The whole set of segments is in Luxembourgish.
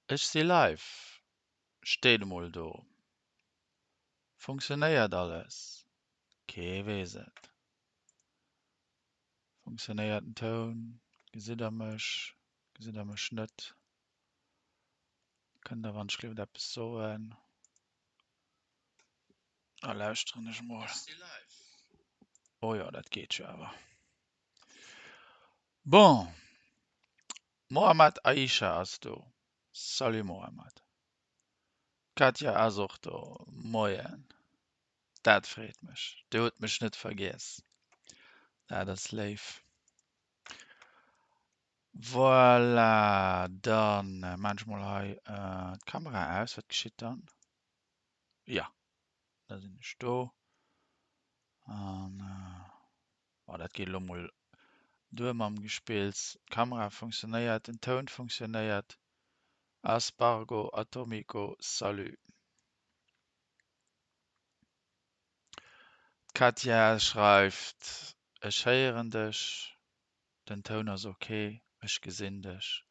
Ech si live, steet emol do. Funktionéiert alles? Kee weess et. Funktionéiert den Toun? Gesitt der mech? Gesitt der mech net? Kënnt der wann ech gleeft eppes soen? Da lauschteren ech emol. Oh jo, dat geet jo awer. Bon, Mohamad Aisha ass do. Salut Mohamad. D'Katja ass och do. Moien. Dat freet mech. Dir hutt mech net vergiess. Dat ass léif. Voilà, dann maan ech mol hei d'Kamera aus. Wat geschitt dann? Jo, da sinn ech do. An bon, dat geet elo mol duer mam Gespills. D'Kamera funktionéiert, den Toun funktionéiert. Aspargo Atomico, salut. D'Katja schreift, Ech héieren dech, den Toun ass ok, ech gesinn dech.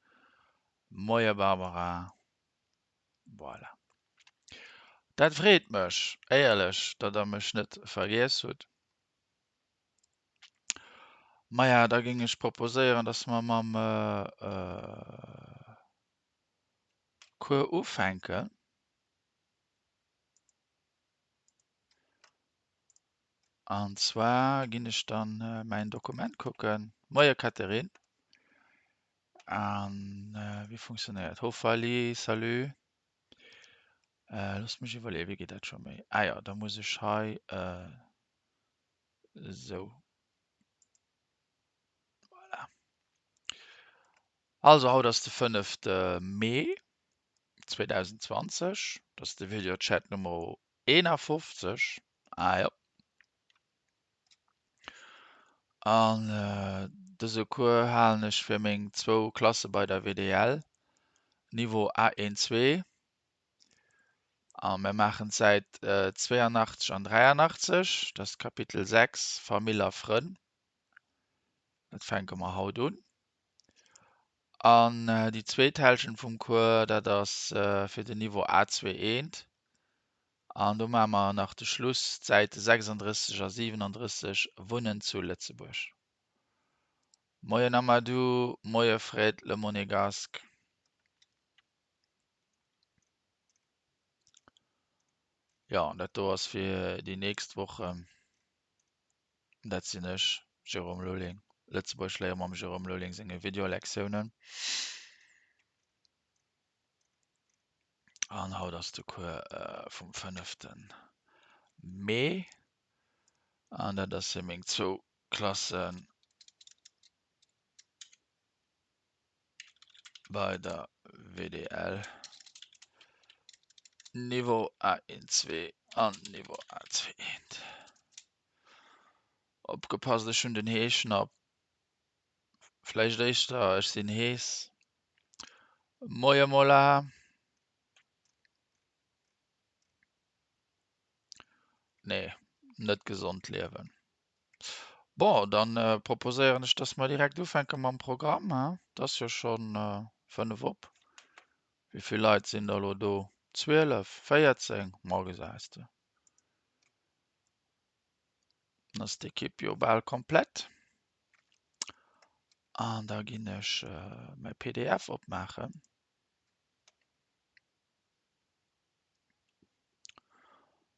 Moie Barbara. Voilà. Dat freet mech, éierlech, datt der mech net vergiess hutt. Maja, da géing ech proposéieren, datt mer mam Cours ufänken. An zwar ginn ech dann mäin Dokument kucken. Moie Catherine. An wéi funktionéiert Hofali? Salut. Loosst mech iwwerleeën, wéi geet dat scho méi? Ah jo, da muss ech hei esou. Voilà. Also haut ass de fënnefte Mee 2020. Dat ass de Videochat Nummer 51. Ah jo. An dëse Cours halen ech fir meng zwou Klasse bei der WDL, Niveau A1, 2. A mir maachen d'Säit 82 an 83, dat ass d'Kapitel 6, Famill a Frënn. Dat fänke mer haut un. An déi zweet Hälschent vum Cours, dat ass fir den Niveau A2 1. An do maache mer nach de Schluss, d'Säite 36 a 37, Wunnen zu Lëtzebuerg. Moien Amadou, moie Fred Le Monégasque. Jo, an dat do ass fir déi nächst Wochen. Dat sinn ech, Jérôme Lulling, Lëtzebuergesch léiere mam Jérôme Lulling senge Videolektiounen. An haut ass de Cours vum fënnefte Mee. An dat ass fir meng zwou Klassen bei der WDL Niveau A1 2 an Niveau A2 1. Opgepasst, ech hunn den Heeschnapp. Vläicht éischter, ech sinn hees. Moie Mola. Nee, net gesond liewen. Bon, dann proposéieren ech, dass mer direkt ufänke mam Programm, hein. Et ass jo schonn 5 op. Wéi vill Leit sinn der elo do? 12, 14? Ma gesäis de. Dann ass d'Ekipp jo bal komplett. An da ginn ech mäi pdf opmaachen.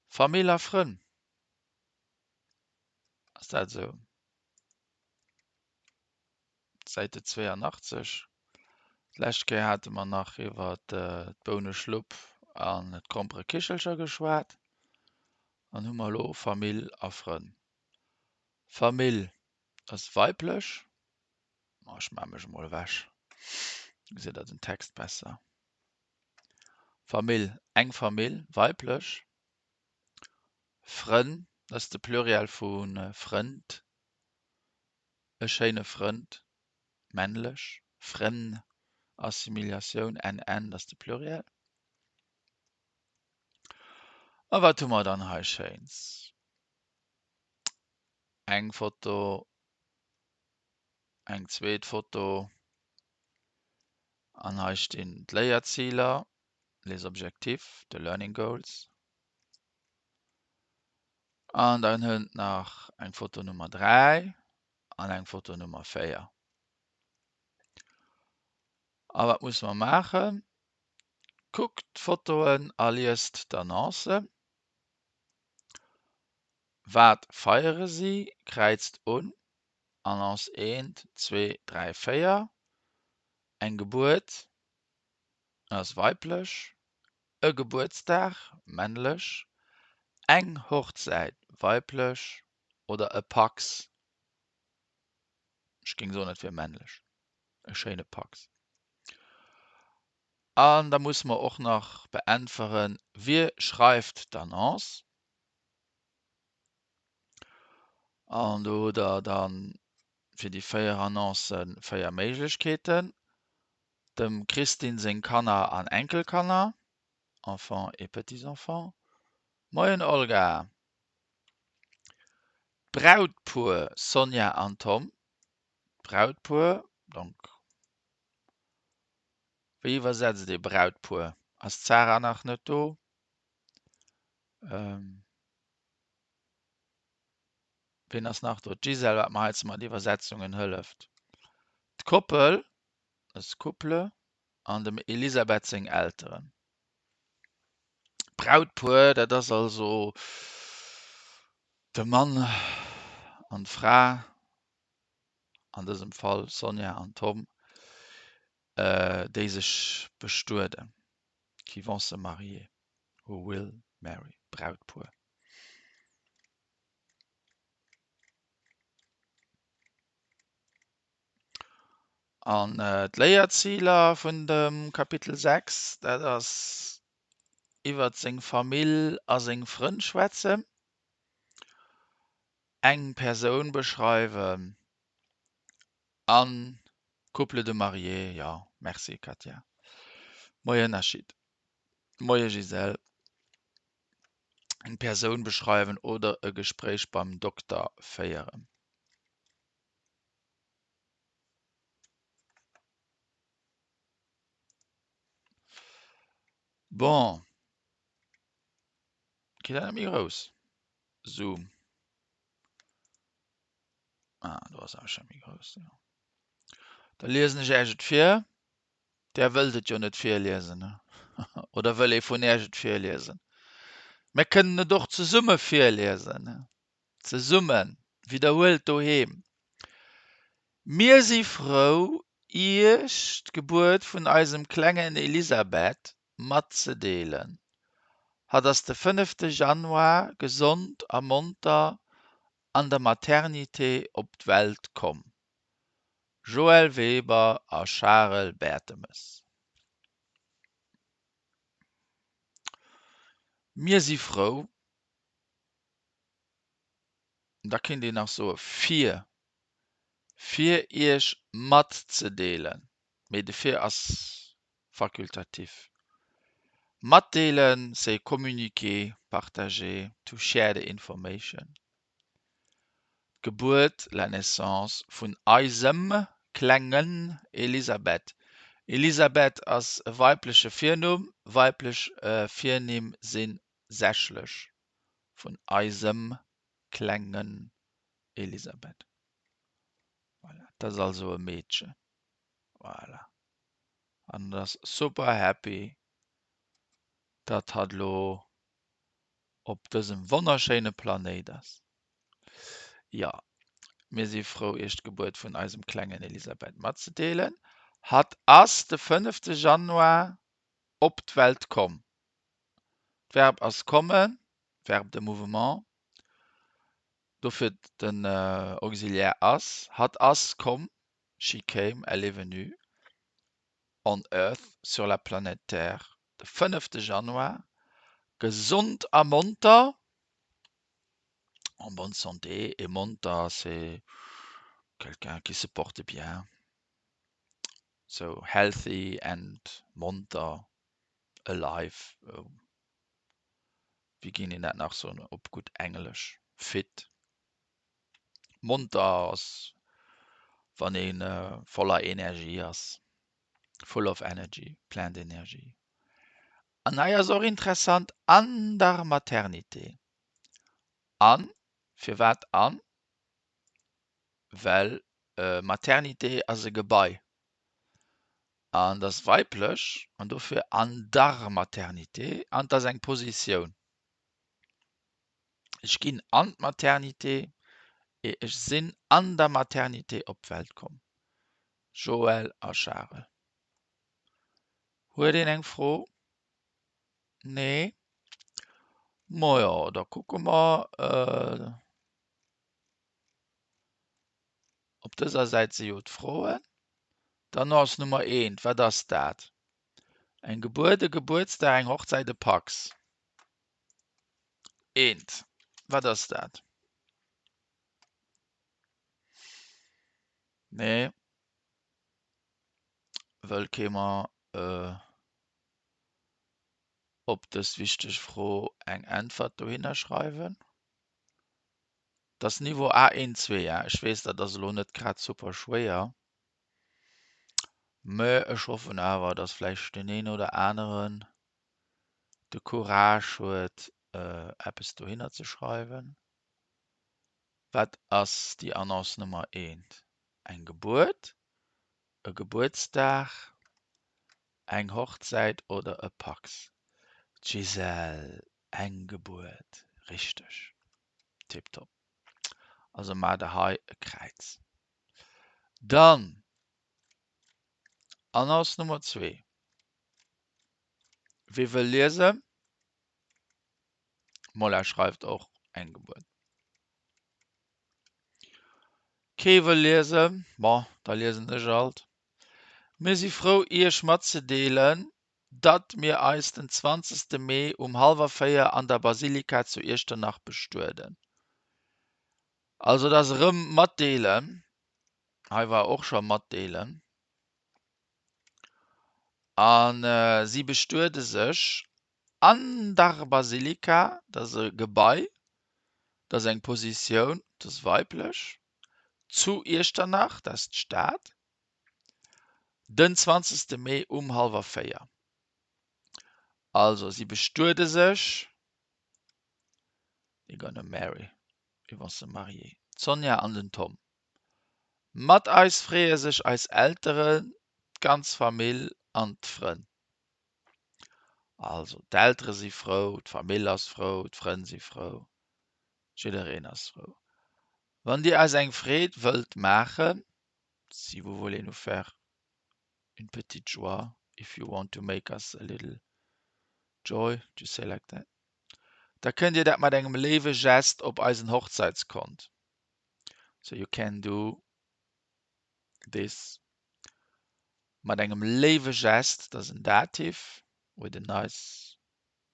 Famill a Frënn. Ass dat esou? Säite 82. D'lescht Kéier hate mer nach iwwer d'Bouneschlupp an d'Gromperekichelcher geschwat. Dann hu mer elo Famill a Frënn. Famill ass weiblech. Ma ech maache mech emol ewech, da gesitt der den Text besser. Famill, eng Famill, weiblech. Frënn, dat ass de Pluriel vu Frënd, e schéine Frënd, männlech, Frënn, Assimiliatioun, nn, dat ass de Pluriel. A wat hu mer dann hei Schéins? Eng Foto, eng zweet Foto. An hei stinn d'Léierziler, les objectifs, the learning goals. An dann hënt nach eng Foto Nummer 3 an eng Foto Nummer 4. A wat musse mer maachen? Kuckt d'Fotoen a liest d'Annonce. Wat feiere si? Kräizt un. Annonce 1, 2, 3, 4. Eng Gebuert ass weiblech, e Gebuertsdag männlech, eng Hochzäit weiblech oder e Pacs, ech géing soen et wier männlech, e schéine Pacs. An da musse mer och nach beäntweren, Wie schreift d'Annonce? An do hutt Der dann fir déi 4 Annoncen 4 Méiglechkeeten, Dem Christine seng Kanner an Enkelkanner, Enfants et petits-enfants, Moien Olga! D'Brautpuer Sonja an Tom, D'Brautpuer, donc wéi iwwersetzt ee Brautpuer? Ass d'Sarah nach net do? Ween ass nach do? D'Gisèle, wat mer hei ze mat Iwwersetzungen hëlleft. D'Koppel, das Couple, an dem Elisabeth seng Elteren. D'Brautpuer, dat ass also de Mann an d'Fra, an dësem Fall Sonja an Tom, déi sech bestueden, qui vont se marier, who will marry, Brautpuer. An d'Léierziler vun dem Kapitel 6, dat ass iwwert seng Famill a seng Frënn schwätzen, eng Persoun beschreiwen an Couple de mariés, jo, merci Katja. Moien Nachid. Moie Gisèle. Eng Persoun beschreiwen oder e Gespréich beim Dokter féieren. Bon. Geet dat net méi grouss? Zoom. Ah, do ass awer scho méi grouss. Da liesen ech Iech et vir. Där wëllt et jo net virliesen, oder wëll ee vun Iech et virliesen? Mir kënnen et och zesumme virliesen. Zesummen, widderhuelt doheem, Mir si frou, Iech d'Gebuert vun eisem klengen Elisabeth matzedeelen. Hatt ass de fënnefte Januar gesond a monter an der Maternité op d'Welt komm. Joël Weber a Charel Bertemes. Mir si frou, da kinnt een nach soe fir, fir Iech matzedeelen, mee de fir ass fakultatif. Matdeelen, c'est communiquer, partager, to share the information. D'Gebuert, la naissance, vun eisem klengen Elisabeth. Elisabeth ass e weibleche Virnumm, weiblech Virnimm si sächlech. Vun eisem klengen Elisabeth. Voilà, dat ass also e Meedchen. Voilà. An et ass super happy, datt hatt elo op dësem wonnerschéine Planéit ass. Jo, mir si frou, Iech d'Gebuert vun eisem klengen Elisabeth matzedeelen. Hatt ass de fënnefte Januar op d'Welt komm. D'Verb ass kommen, Verbe de mouvement, dofir den Auxiliaire ass. Hatt ass komm, she came, elle est venue, on earth, sur la planète Terre, de fënnefte Januar, gesond a monter, en bonne santé, et monter c'est quelqu'un qui se porte bien, so healthy and monter, alive, wéi géing een dat nach soen op gutt Englesch, fit. Monter ass wann ee voller Energie ass. Full of energy, plein d'énergie. An hei ass och interessant, an der Maternité. An, firwat an? Well Maternité ass e Gebai an et ass weiblech an dofir an der Maternité an et ass eng Positioun. Ech ginn an d'Maternité, ech sinn an der Maternité op d'Welt komm. Joël a Charel. Huet een eng Fro? Nee? Majo, da kucke mer. Op dëser Säit si jo d'Froen. D'Annonce Nummer eent, wat ass dat? Eng Gebuert, e Gebuertsdag, eng Hochzäit, e Pacs. Eent, wat ass dat? Nee, wëll kee mer op dës wichteg Fro eng Äntwert dohinner schreiwen? Dat ass Niveau A1, 2, ja. Ech weess, dat ass elo net grad super schwéier, mä ech hoffen awer, datt vläicht deen een oder aneren de Courage huet, eppes dohinner ze schreiwen. Wat ass déi Annonce Nummer eent? Eng Gebuert, e Gebuertsdag, eng Hochzäit oder e Pacs? D'Gisèle, Eng Gebuert, richteg. Tiptop. Also maacht der hei e Kräiz. Dann Annonce Nummer zwee. Wie wëll liesen? D'Mola schreift och eng Gebuert. Kee wëll liesen? Bon, da liesen ech alt. Mir si frou Iech matzedeelen, datt mir eis den zwanzegste Mee um hallwer 4 an der Basilika zu Iechternach bestueden. Also et ass erëm matdeelen, hei war och scho matdeelen. A si bestuede sech an der Basilika, dat ass e Gebai, dat ass eng Positioun, dat ass weiblech, zu Iechternach, dat ass d'Stad, den 20. Mee um hallwer 4. Also si bestuede sech, they're gonna marry, ils vont se marier, d'Sonja an den Tom. Mat eis freeë sech eis Elteren, d'ganz Famill an d'Frënn. Also, d'Eltere si frou, d'Famill ass frou, d'Frënn si frou, jiddereen ass frou. Wann dir eis eng Freed wëllt maachen, si vous voulez nous faire une petite joie, if you want to make us a little joy, do you say like that? Da kënnt dir dat mat engem léiwe Gest op eisen Hochzeitskont. So you can do this mat engem léiwe Gest, dat ass en Dativ, with a nice,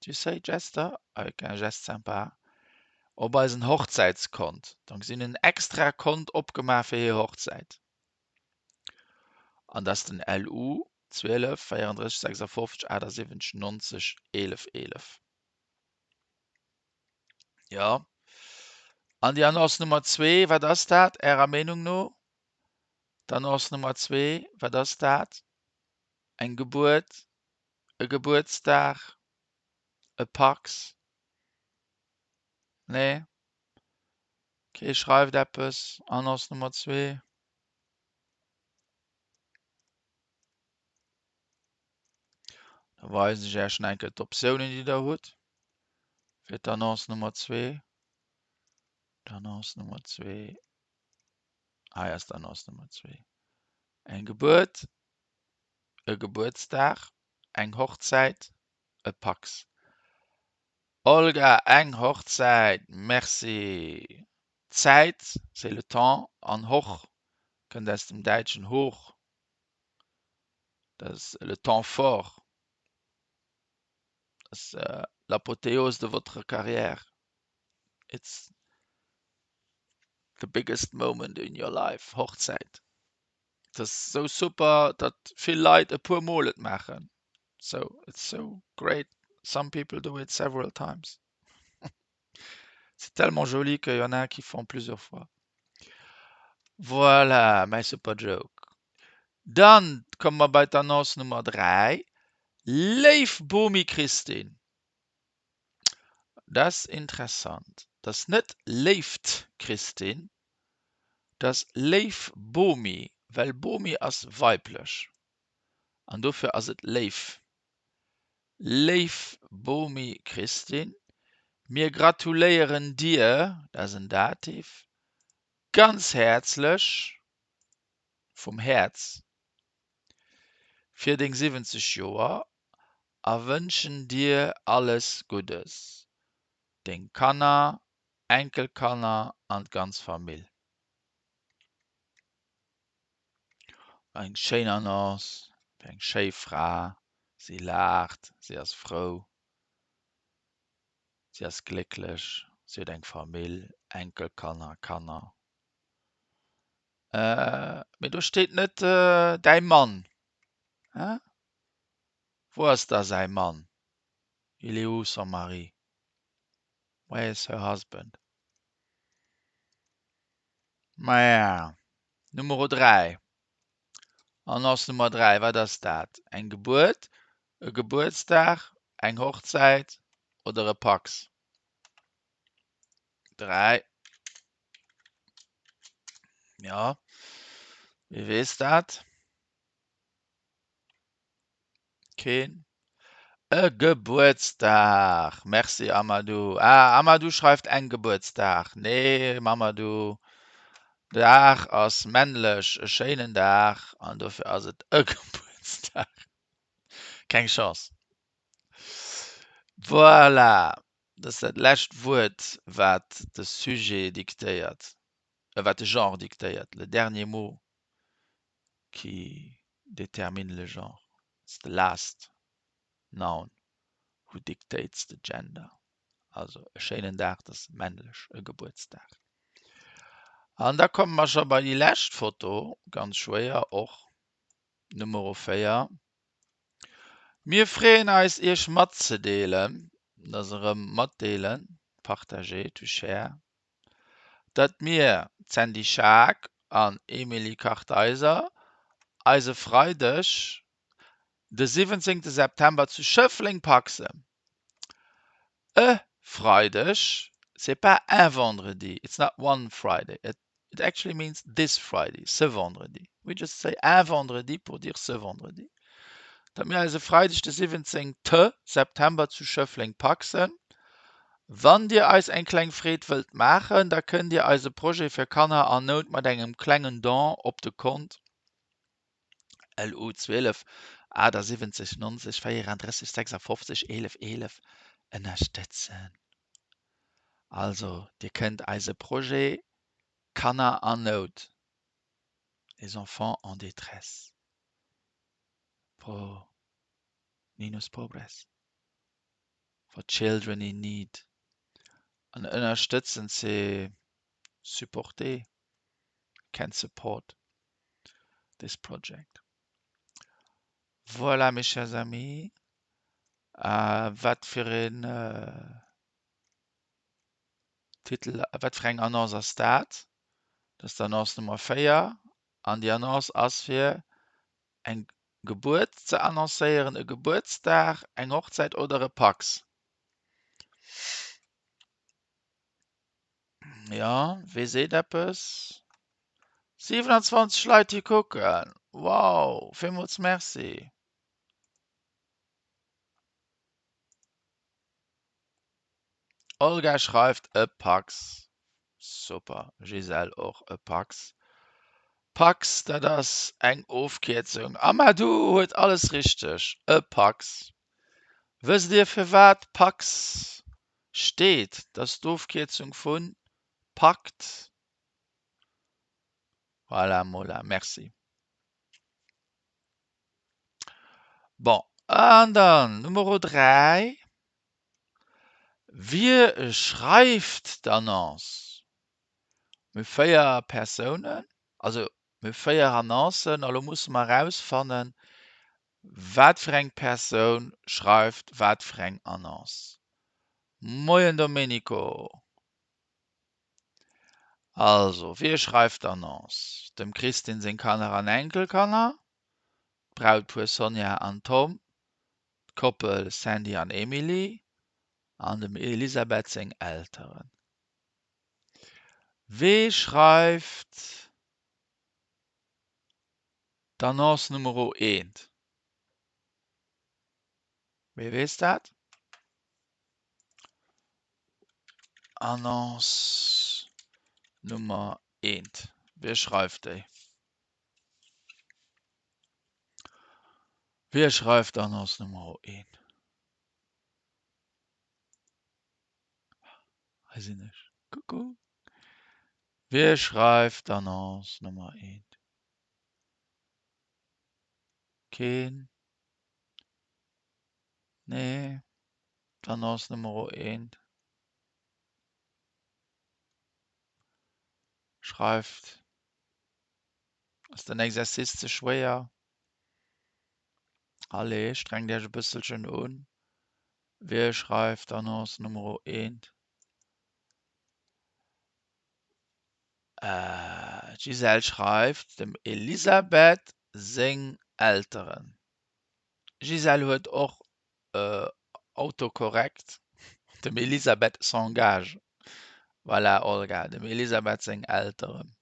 do you say geste? Avec un geste sympa, op eisen Hochzäitskont. Donc si hunn en extra Kont opgemaach fir hir Hochzäit. An dat ass den LU 12 34 56 78 90 11 11. Jo. An déi Annonce Nummer zwee, wat ass dat Ärer Meenung no? D'Annonce Nummer zwee, wat ass dat? Eng Gebuert, e Gebuertsdag, e Pacs? Nee? Kee schreift eppes? Annonce Nummer zwee? Da weisen ech Iech nach eng Kéier d'Optiounen, déi Der hutt fir d'Annonce Nummer zwee. D'Annonce Nummer zwee. Hei ass d'Annonce Nummer zwee. Eng Gebuert, e Gebuertsdag, eng Hochzäit, e Pacs. Olga, eng Hochzäit, merci. D'Zäit, c'est le temps, an Hoch kënnt aus dem Däitschen hoch. Dat ass le temps fort. Dat ass l'apothéose de votre carrière. It's the biggest moment in your life, Hochzäit. Dat ass sou super, datt vill Leit e puer Mol et maachen. So it's so great, some people do it several times. C'est tellement joli qu'il y en a qui font plusieurs fois. Voilà, mäi super Joke. Dann komme mer bei d'Annonce Nummer 3, Léif Bomi Christine, dat ass interessant, dat ass net Léift Christine, dat ass Léif Bomi, well Bomi ass weiblech an dofir ass et léif. Léif Bomi Christine, mir gratuléieren dir, dat ass en Dativ, ganz häerzlech, vum Häerz, fir deng 70 Joer a wënschen dir alles Guddes, deng Kanner, Enkelkanner an d'ganz Famill. Eng schéin Annonce fir eng schéi Fra, si laacht, si ass frou, si ass glécklech, si huet eng Famill, Enkelkanner, Kanner. Mee do steet net däi Mann. Hein? Wou ass da säi Mann? Il est où son mari? Where is her husband? Maja, Numero 3. Annonce Nummer 3, wat ass dat? Eng Gebuert, e Gebuertsdag, eng Hochzäit oder e Pacs? 3. Jo, wie weess dat? Keen? E Gebuertsdag! Merci Amadou. Ah, Amadou schreift eng Gebuertsdag. Nee, Mamadou, Dag ass männlech, e schéinen Dag, an dofir ass et e Gebuertsdag. Keng Chance. Voilà, dat ass dat lescht Wuert, wat de Sujet diktéiert, wat de Genre diktéiert, le dernier mot qui détermine le genre. It's the last noun who dictates the gender. Also e schéinen Dag, dat ass männlech, e Gebuertsdag. An da komme mer scho bei déi lescht Foto, ganz schwéier och, Numero 4. Mir freeën eis Iech matzedeelen, dat ass erëm matdeelen, partager, to share, datt mir, d'Sandy Schaack an Emily Kartheiser, eis e Freideg, de 17 September zu Schëffleng paxen. E Freideg, c'est pas un vendredi, it's not one Friday, it it actually means this Friday, ce vendredi. We just say un vendredi pour dire ce vendredi. Datt mir eis e Freideg de 17 September zu Schëffleng paxen. Wann Dir eis eng kleng Freed wëllt maachen, da kënnt Dir eise Projet fir Kanner an Nout mat engem klengen Don op de Kont LU 12 78 90 34 56 11 11 ënnerstëtzen. Also Dir kënnt eise Projet Kanner an Nout, Les enfants en détresse, pro niños pobres, for children in need, an ënnerstëtzen, c'est supporter, can support this project. Voilà mes chers amis, wat fir een Titel, wat fir eng Annonce ass dat? Dat ass d'Annonce Nummer 4 an déi Annonce ass fir eng Gebuert ze annoncéieren, e Gebuertsdag, eng Hochzäit oder e Pacs. Jo, wee seet eppes? 27 Leit déi kucken, wow, villmools Merci. Olga schreift e Pacs, super, Gisèle och e Pacs. Pacs, dat ass eng Ofkierzung. Amadou huet alles richteg, e Pacs. Wësst Dir firwat Pacs steet? Dat ass d'Ofkierzung vu Pakt. Voilà, Mola, merci. Bon, an dann Numero 3. Wie schreift d'Annonce? Mir hu 4 Persounen, also mir hu 4 Annoncen a lo musse mer erausfannen, wat fir eng Persoun schreift wat fir eng Annonce. Moien Domenico. Also, wie schreift d'Annonce? Dem Christine seng Kanner an Enkelkanner? D'Brautpuer Sonja an Tom, d'Koppel Sandy an Emily an dem Elisabeth seng Elteren. Wee schreift d'Annonce Numero eent? Wee weess dat? Annonce Nummer eent, wie schreift déi? Wie schreift Annonce Nummer eent? Hei sinn ech. Kuckuck. Wie schreift Annonce Nummer eent? Keen? Nee. D'Annonce Nummer eent schreift. Ass den Exercice ze schwéier? Allez, strengt Iech e bësselchen un. Wie schreift d'Annonce Nummer eent? D'Gisèle schreift dem Elisabeth seng Elteren. Gisèle huet och Autocorrect, dem Elisabeth s'engage. Voilà, Olga, dem Elisabeth seng Elteren.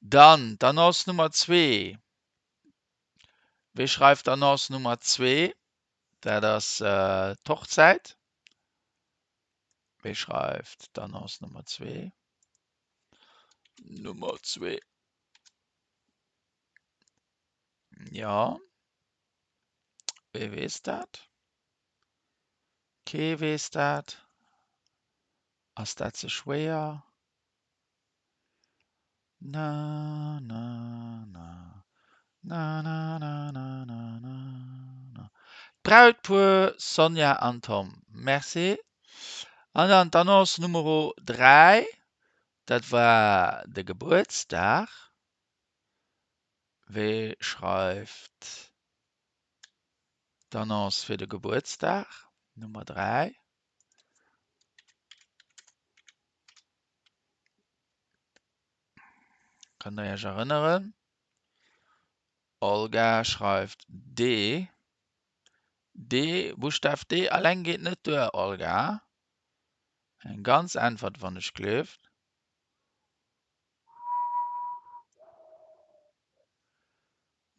Dann d'Annonce Nummer zwee. Wie schreift d'Annonce Nummer zwee? Dat ass d'Hochzäit. Wie schreift d'Annonce Nummer zwee? Nummer zwee. Jo, wee weess dat? Kee weess dat? Ass dat ze schwéier? Na na na na na na na na na na. D'Brautpuer Sonja an Tom. Merci. An dann d'Annonce Numero 3, dat war de Gebuertsdag. Wee schreift d'Annonce fir de Gebuertsdag Nummer 3? Kënnt der Iech erënneren? Olga schreift D. D, Buschtaf D alleng geet net duer, Olga. Eng ganz Äntwert, wann ech gleeft.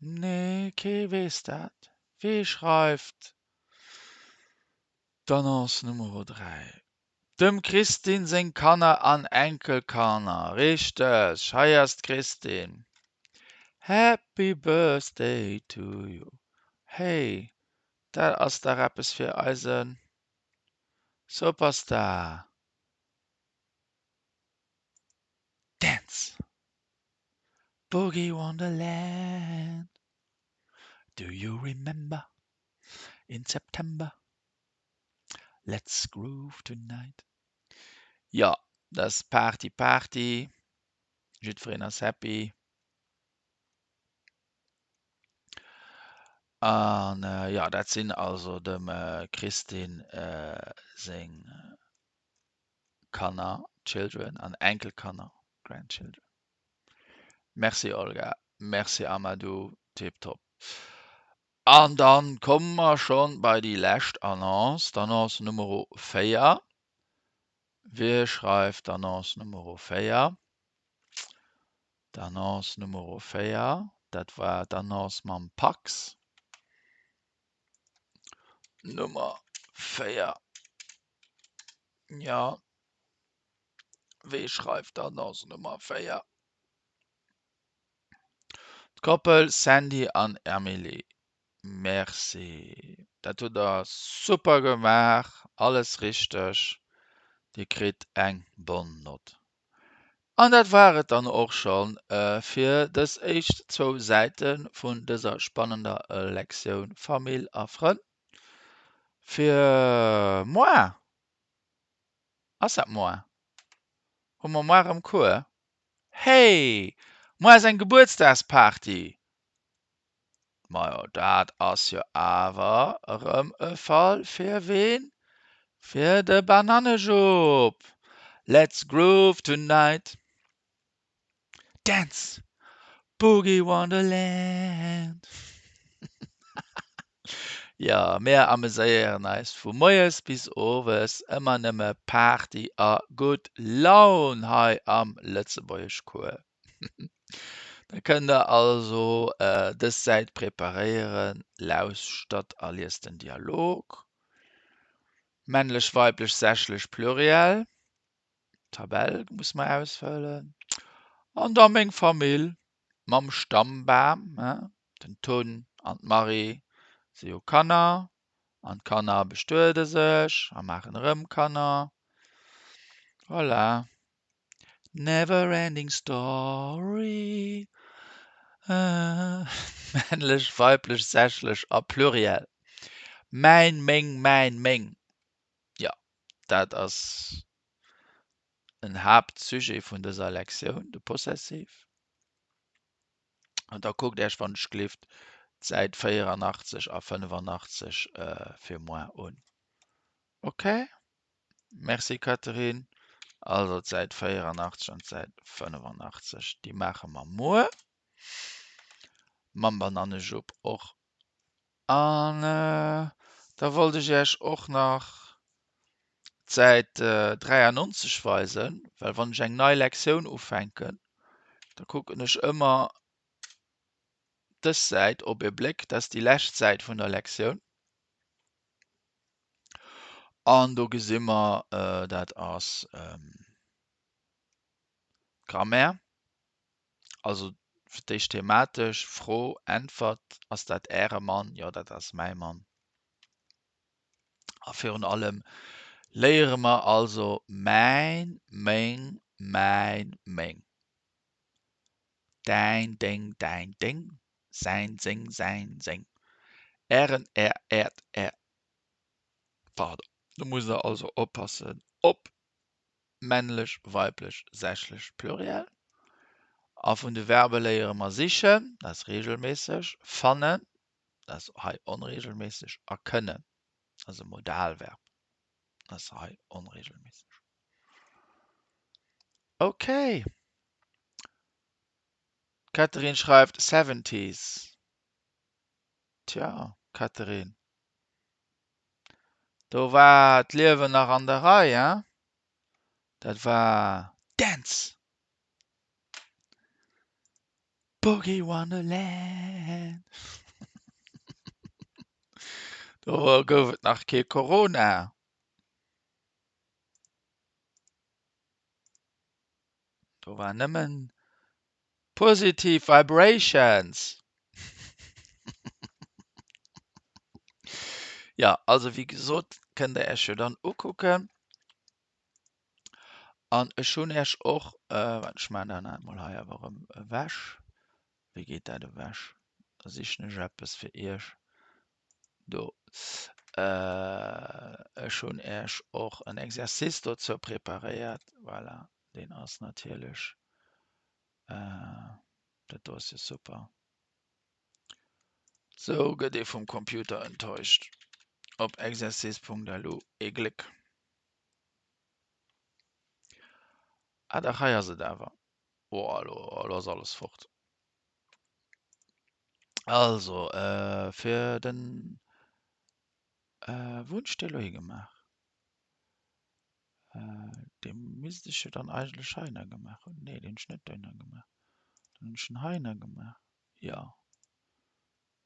Nee, kee weess dat. Wee schreift d'Annonce Numero 3? Dem Christine seng Kanner an Enkelkanner. Richteg, hei ass d'Christine. Happy Birthday to you. Hey, dat ass dach eppes fir eise Superstar. Dance! Boogie Wonderland. Do you remember in September? Let's groove tonight. Jo, dat ass Party Party. Jiddwereen ass happy. An jo, dat sinn also dem Christine seng Kanner, Children, an Enkelkanner, Grandchildren. Merci Olga, merci Amadou, tiptop. An dann komme mer schonn bei déi lescht Annonce, d'Annonce Numero 4. Wie schreift d'Annonce Numero 4? D'Annonce Numero 4, dat war d'Annonce mam Pax. Nummer 4. Jo, wie schreift d'Annonce Nummer 4? D'Koppel Sandy an Emily, Merci, dat hutt der super gemaach, alles richteg, dir kritt eng bonne Note. An dat war et dann och scho fir dës éischt zwou Säite vun dëser spannender Lektioun Famill a Frënn. Fir moar, ass dat moar? Hu mer moar erëm Cours? Hey, moar ass eng Gebuertsdagsparty! Majo, dat ass jo awer erëm e Fall fir ween? Fir de Banannejupp! Let's groove tonight! Dance! Boogie Wonderland. Jo, mär ameséieren eis vu moies bis owes, ëmmer nëmme Party a gutt Laun hei am Lëtzebuergeschcours. Da kënnt der also dës Säit preparéieren, lauschtert a liest den Dialog, männlech, weiblech, sächlech, pluriel. D'Tabell muss mer ausfëllen. An da meng Famill mam Stammbam, den Tun an d'Marie si jo Kanner an d'Kanner bestuede sech a maachen erëm Kanner. Voilà. Never ending story. Männlech, weiblech, sächlech a pluriel. Mäin, meng, mäin, meng. Jo, dat ass en Haaptsujet vun dëser Lektioun, de Possessiv. An da kuckt Äech wann ech gelift d'Säit 84 a 85 fir moar un. Ok? Merci Catherine. Also d'Säit 84 an d'Säit 85, déi maache mer muer. Mam Banannejupp och. An da wollt ech Iech och nach d'Säit 93 weisen, well wann ech eng nei Lektioun ufänken, da kucken ech ëmmer dës Säit op ee Bléck, dat ass déi lescht Säit vun der Lektioun. An do gesi mer, dat ass d'Grammaire. Also fir d'éischt thematesch, Fro, Äntwert, Ass dat Äre Mann? Jo, dat ass mäi Mann. A virun allem léiere mer also mäin, meng, mäin, meng, däin, deng, däin, deng, säin, seng, säin, seng, ären, är, äert, är. Pardon. Do musst der also oppassen op männlech, weiblech, sächlech, pluriel. A vun de Verbe léiere mer sichen, dat ass reegelméisseg, fannen, dat ass hei onreegelméisseg, a kënnen, dat ass e Modalverb, dat ass hei onreegelméisseg. Ok. D'Catherine schreift Seventies. Tja, Catherine, do war d'Liewen nach an der Rei, hein? Dat war Dance! Boogie Wonderland! Do gouf et nach kee Corona. Do war nëmmen positiv Vibrations. Ja, also wéi gesot, kënnt der Iech jo dann ukucken. An ech hunn Iech och, äh, ech maachen dat nach emol hei awer erëm ewech. Wéi geet dat ewech? Da sichen ech eppes fir Iech. Do. Äh, ech hunn Iech och en Exercice dozou preparéiert. Voilà, deen ass natierlech, äh, dat do ass jo super. Sou gëtt ee vum Computer enttäuscht. Op exercice.lu ee Gléck. Ah dach, hei ass et awer. Oh, elo, elo ass alles fort. Also, äh, fir den, äh, wou hunn ech dee elo higemaach? Äh, dee misst ech jo dann eigentlech heihinner gemaach hunn. Nee, deen hunn ech net dohinner gemaach. Dann hunn ech en heihinner gemaach. Jo,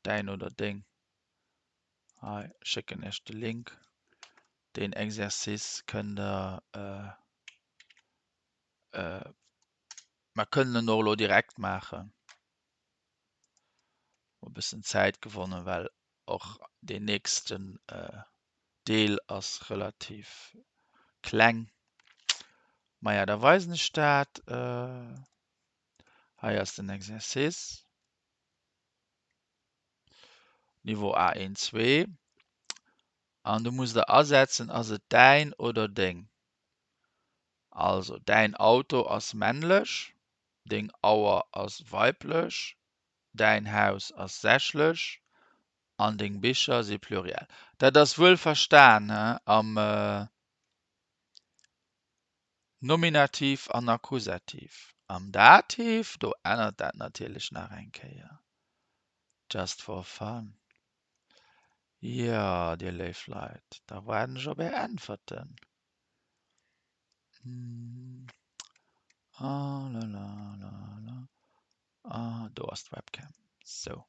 däin oder deng. Hei, schécken Iech de Link. Deen Exercice kënnt der, äh, äh, mer kënnen en och elo direkt maachen. E bëssen Zäit gewonnen, well och deen nächsten Deel ass relativ kleng. Maja, da weisen ech dat. Hei ass den Exercice. Niveau A1, 2. An du musst der asetzen, ass et däin oder deng? Also, däin Auto ass männlech, deng Auer ass weiblech, däin Haus ass sächlech an deng Bicher si pluriel. Dat ass wuel verstan am Nominativ an Akkusativ. Am Dativ, do ännert dat natierlech nach eng Kéier. Just for fun. Jo, dir léif Leit, da waarden ech op är Äntwerten. Ah la la la la. Ah, do ass d'Webcam. Sou.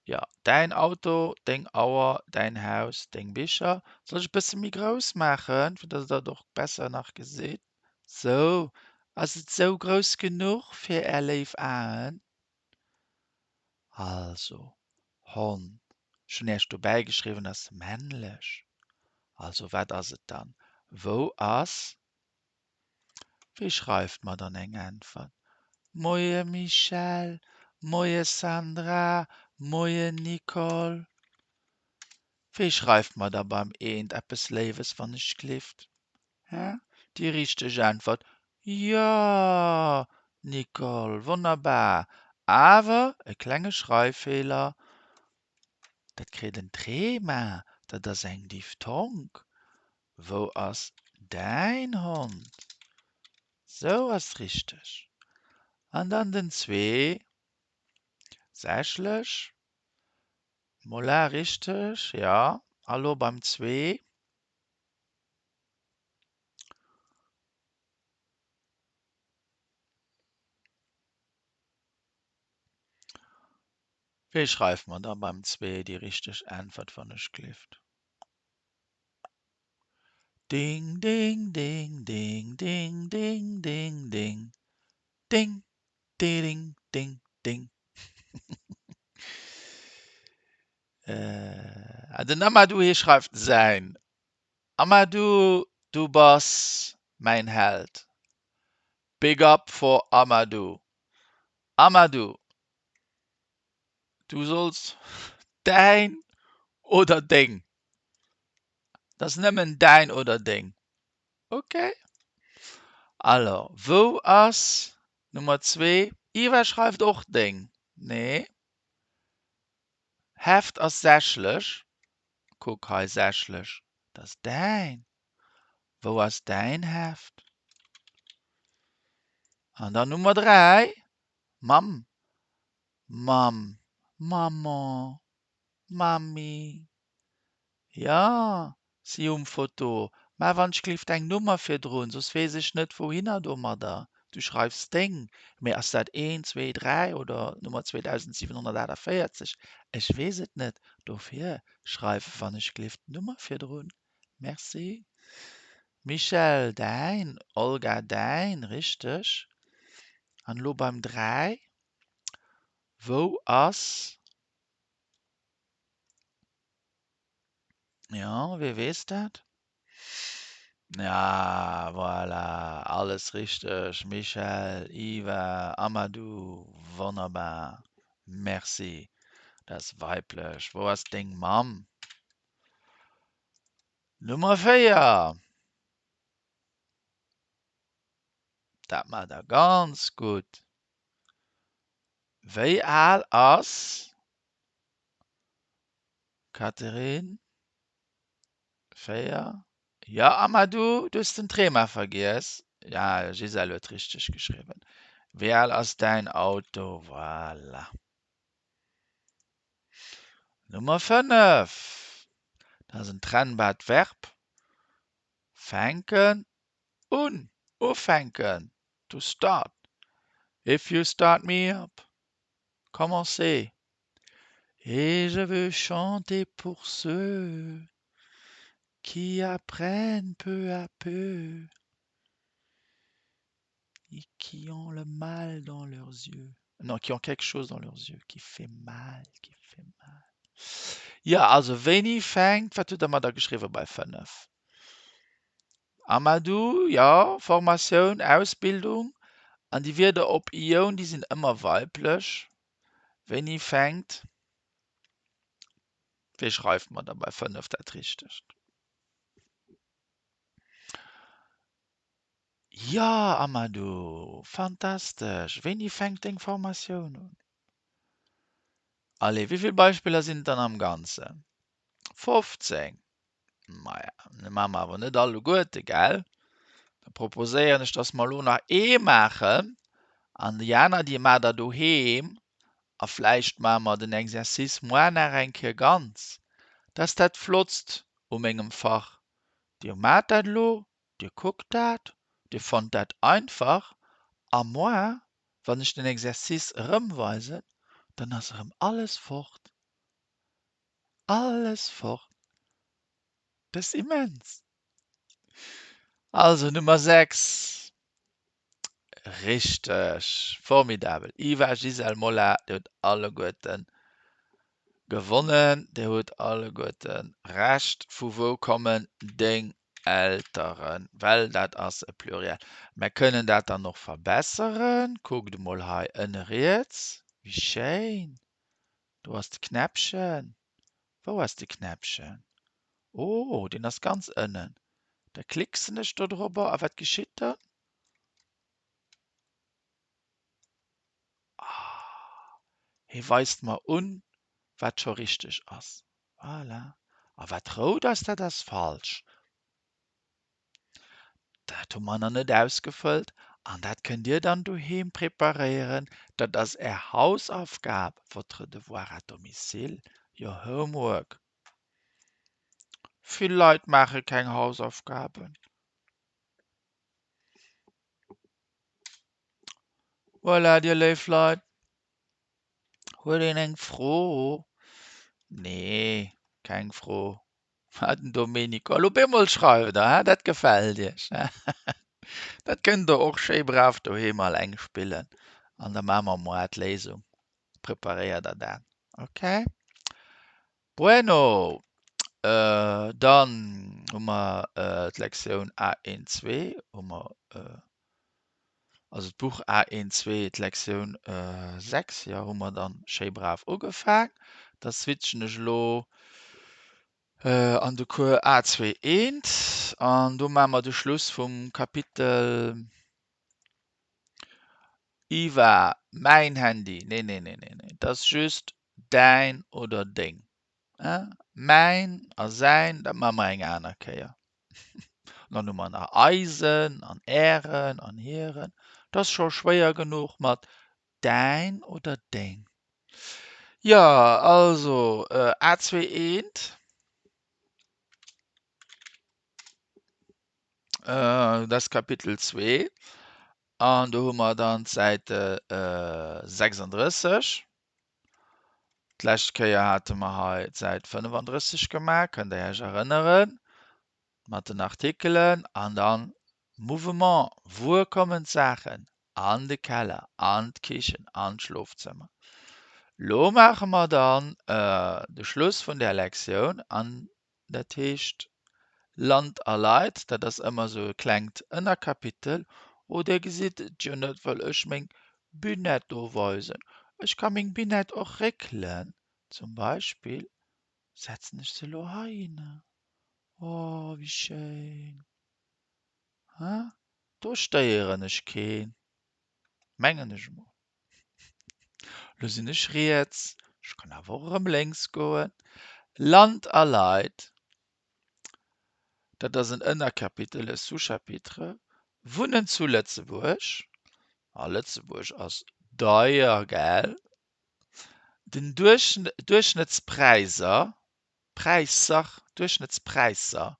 Jo, däin Auto, deng Auer, däin Haus, deng Bicher. Soll ech e bësse méi grouss maachen, fir datt der et och besser nach gesitt? Sou, ass et sou grouss genuch fir är léif Aen? Also, Hond, ech hunn Äech dobäi geschriwwen, ass männlech. Also, wat ass et dann? Wou ass? Wie schreift mer dann eng Äntwert? Moie Michèle, moie Sandra, moie Nicole. Wie schreift mer da beim Eent eppes Léiwes, wann ech glift? Hä? Déi richteg Äntwert, Jo, Nicole, wonnerbar! Awer e klenge Schreiffeeler, dat kritt en Trema, dat ass eng Diphthong. Wou ass däin Hond? Sou ass richteg. An dann den zwee, sächlech, Mola, richteg, jo. A lo beim zwee. Wéi schreift mer da beim zwee déi richteg Äntwert, wann ech glift? Ding ding ding ding ding ding ding ding ding diding ding ding. Den Amadou hie schreift säin. Amadou du bass mäin Held. Big up for Amadou. Amadou du solls däin oder deng, et ass nëmmen däin oder deng, ok? Alors wou ass Nummer zwee? Iva schreift och deng, nee Heft ass sächlech, kuck hei sächlech, dat ass däin. Wou ass däin Heft? An dann Nummer 3, Mamm, Mamm, Maman, Mammi. Jo, si um Foto. Mä wann ech gleeft eng Nummer virdrun, soss weess ech net wouhinner domadder. Du schreifs deng, mee ass dat een, zwee, dräi oder Nummer 2748? Ech weess et net. Dofir schreif wann ech gleeft d'Nummer virdrun. Merci. Michèle, däin, Olga, däin, richteg. An elo beim 3, wou ass, jo, wie weess dat? Ja, voilà, alles richteg, Michèle, Iva, Amadou, wonnerbar, merci. Dat ass weiblech. Wou ass deng Mamm? Nummer 4. Dat maacht der ganz gutt. Wéi al ass d'Catherine? 4. Jo, Amadou, du hues den Trema vergiess. Ja, Gisèle huet richteg geschriwwen. Wéi al ass däin Auto? Voilà. Nummer 5, dat ass en trennbart Verb, fänken un, ufänken, to start. If you start me up, commencer. Et je veux chanter pour ceux qui apprennent peu à peu et qui ont le mal dans leurs yeux. Non, qui ont quelque chose dans leurs yeux qui fait mal, qui fait mal. Jo, also wéini fänkt, wat hutt der mer da geschriwwen bei 5? Amadou, jo, Formatioun, Ausbildung. An déi Wierder op ioun, déi sinn ëmmer weiblech. Wéini fänkt, wéi schreift mer da bei 5 dat Richtegt? Jo, Amadou, fantastesch! Wéini fänkt deng Formatioun un? Allez, wéi vill Beispiller sinn et dann am Ganzen? 15. Maja, déi maache mer awer net alleguerte, gell? Da proposéieren ech, dass mer elo nach ee maachen. An déi aner, déi maacht der doheem. A vläicht maache mer den Exercice moar nach eng Kéier ganz. Dat ass dat Flottst u mengem Fach. Dir maacht dat elo, dir kuckt dat, dir fannt dat einfach. A moar, wann ech den Exercice erëm weisen, dann ass erëm alles fort. Alles fort. Dat ass immens. Also Nummer 6. Richteg! Formidabel! Iva, Gisèle, Molla, Dir hutt alleguerten gewonnen, Dir hutt alleguerten Recht. Vu wou kommen deng Elteren? Well dat ass e Pluriel. Mer kënnen dat dann och verbesseren. Kuckt emol hei ënne riets, wéi schéin! Do ass de Knäppchen. Wou ass de Knäppchen? Oh, deen ass ganz ënnen. Da klicksen ech do drobber a wat geschitt dann? Ah, hie weist mer un, wat scho richteg ass. Voilà. A wat rout ass, dat ass falsch. Dat hu mer nach net ausgefëllt an dat kënnt Dir dann doheem preparéieren. Dat ass Är Hausaufgab, votre devoir à domicile, your homework. Vill Leit maache keng Hausaufgaben. Voilà, Dir léif Leit. Huet een eng Fro? Nee, keng Fro. Ah, den Domenico. Elo op eemol schreift der, hä? Dat gefält Iech, hä? Dat kënnt der och schéi brav doheem alleng spillen. An da maache mer moar d'Léisung. Preparéiert der dat, okay? Bueno, dann hu mer d'Lektioun A1, 2 hu mer, also d'Buch A1, 2, d'Lektioun 6, jo, hu mer dann schéi brav ugefaang. Da switchen ech elo an de Cours A2, 1 an do maache mer de Schluss vum Kapitel Iva, mäin Handy, nee, nee, nee, nee, nee, 't ass just däin oder deng. Mäin a säin, dat maache mer eng aner Kéier. An dann hu mer nach eisen an ären an hiren. 't ass scho schwéier genuch mat däin oder deng. Jo, also A2 eent. Dat ass Kapitel 2 an do hu mer dann d'Säite 36. D'lescht Kéier hate mer hei d'Säit 35 gemaach, kënnt Dir Iech erënneren, mat den Artikelen an dann Mouvement, wuer kommen d'Saachen? An de Keller, an d'Kichen, an d'Schlofzëmmer. Lo maache mer dann de Schluss vun där Lektioun an dat heescht Land a Leit, dat ass ëmmer esou e klengt Ënnerkapitel. Oh, Dir gesitt et jo net, well ech meng Bunette do weisen. Ech ka meng Bunette och réckelen. Zum Beispill setzen ech se elo heihinner. Oh, wéi schéin! Hein? Do stéieren ech keen, mengen ech emol. Lo sinn ech riets, ech kann awer och erëm lénks goen. Land a Leit, dat ass en Ënnerkapitel, e Sous-chapitre. Wunnen zu Lëtzebuerg, a Lëtzebuerg ass deier, gell? Den Duerchschnëttspräiser, Präisser, Duerchschnëttspräisser,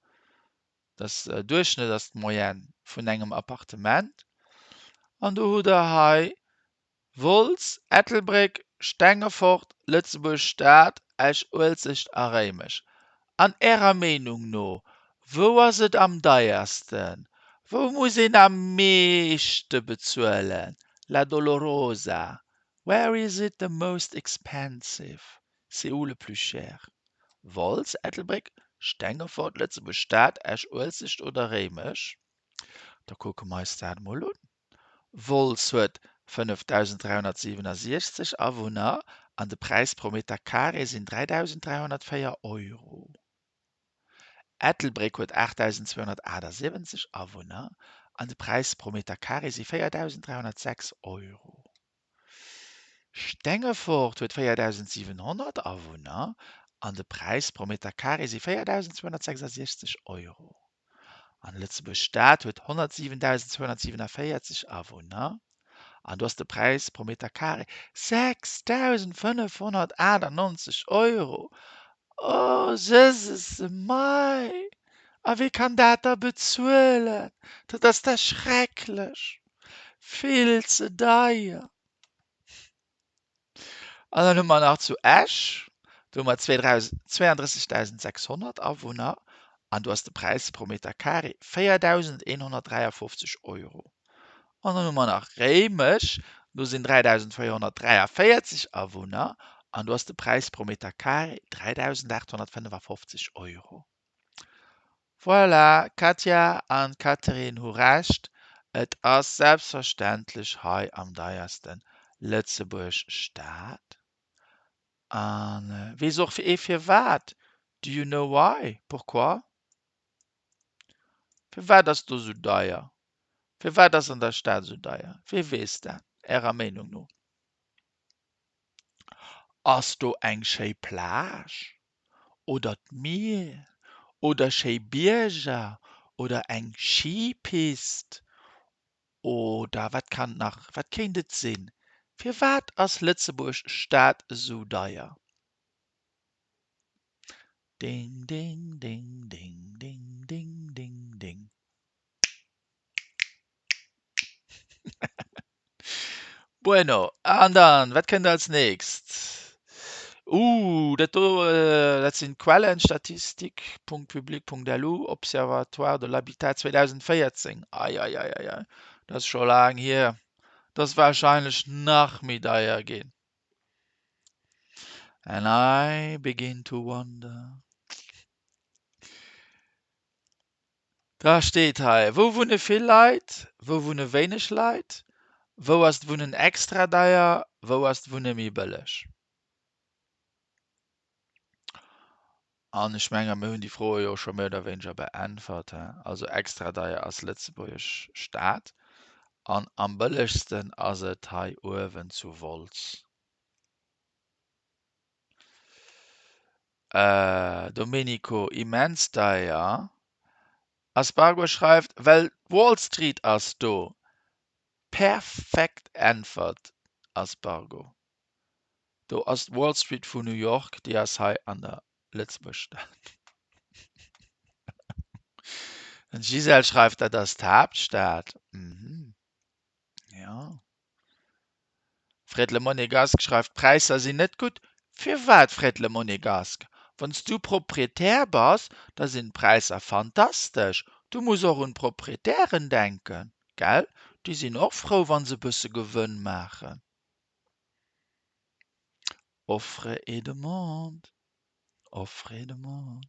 dat Duerchschnëtt ass d'Moyenne vun engem Appartement. An do hutt Der hei Wolz, Ettelbréck, Stengefort, Lëtzebuerg Stad, Esch-Uelzecht a Réimech. An Ärer Meenung no, wou ass et am deiersten? Wou muss een am meeschte bezuelen? La Dolorosa, Where is it the most expensive? C'est où le plus cher? Wolz, Ettelbréck, Stengefort, Lëtzebuerg Stad, Esch-Uelzecht oder Réimech? Da kucke mer eis dat emol un. Wolz huet 5.367 Awunner an de Präis pro Meter carré sinn 3.304 Euro. Ettelbréck huet 8.278 Awunner an de Präis pro Meter carré si 4.306 Euro. Stengefort huet 4.700 Awunner an de Präis pro Meter carré si 4.266 Euro. An Lëtzebuerg Stad huet 107.247 Awunner. An do ass de Präis pro Meter Carré 6.598 Euro. Oh Jësesse mei! A wie kann dat da bezuelen? Dat ass da schrecklech! Vill ze deier! An dann hu mer nach zu Esch, do hu mer 32.600 Awunner an do ass de Präis pro Meter Carré 4.153 Euro. An dann hu mer nach Réimech, do sinn 3.443 Awunner an do ass de Präis pro Meter Carré 3.855 Euro. Voilà, Katja an Catherine hu Recht, et ass selbstverständlech hei am deiersten Lëtzebuerg Stad. A weess och ee firwat? Do you know why? Pourquoi? Firwat ass do sou deier? Firwat ass an der Stad sou deier? Wee weess dat, Ärer Meenung no? Ass do eng schéi Plage oder d'Mier oder schéi Bierger oder eng Skipist oder wat kann nach, wat kéint et sinn? Firwat ass Lëtzebuerg Stad esou deier? Ding ding ding ding ding ding ding ding. Bueno, an dann, wat kënnt als nächst? Uh, dat do, dat sinn d'Quellen, statistique.public.lu, Observatoire de l'habitat 2014. Ei, ei, ei, ei, ei, dat ass scho laang hier. Dat ass warscheinlech nach méi deier ginn. And I begin to wonder. Da steet hei, Wou wunne vill Leit? Wou wunne wéineg Leit? Wou ass d'Wunnen extra deier? Wou ass d'Wunne méi bëlleg? An ech menge mir hunn déi Froe jo scho méi oder wéineger beäntwert. Also extra deier ass Lëtzebuerg Stad an am bëllegsten ass et hei uewen zu Wolz. Domenico, Immens deier. Aspargo schreift, Well d'Wall Street ass do. Perfekt Äntwert, Aspargo. Do ass d'Wall Street vu New York, déi ass hei an der Lëtzebuerg Stad. Den Gisèle schreift, Dat ass d'Haaptstad. Mhm. Jo. Fred Le Monégasque schreift, D'Präisser sinn net gutt. Firwat, Fred Le Monégasque? Wann s du Proprietär bass, da sinn d'Präisser fantastesch. Du muss och un d'Proprietären denken, gell? Déi sinn och frou, wa se e bësse Gewënn maachen. Offre et demande, offre et demande.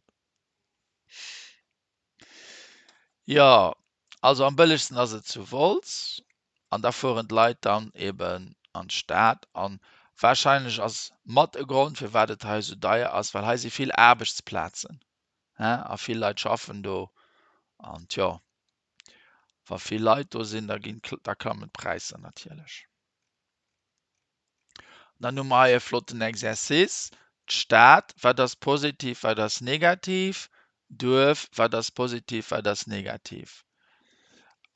Jo, also am bëllegsten ass et zu Wolz an da fueren d'Leit dann eben an d'Stad an warscheinlech ass mat e Grond firwat et hei esou deier ass, well hei si vill Aarbechtsplazen he a vill Leit schaffen do an tjo wa vill Leit do sinn, da ginn da klammen d'Präisser natierlech. Dann hu mer hei e flotten Exercice, D'Stad, wat ass positiv, wat ass negativ? Duerf, wat ass positiv, wat ass negativ?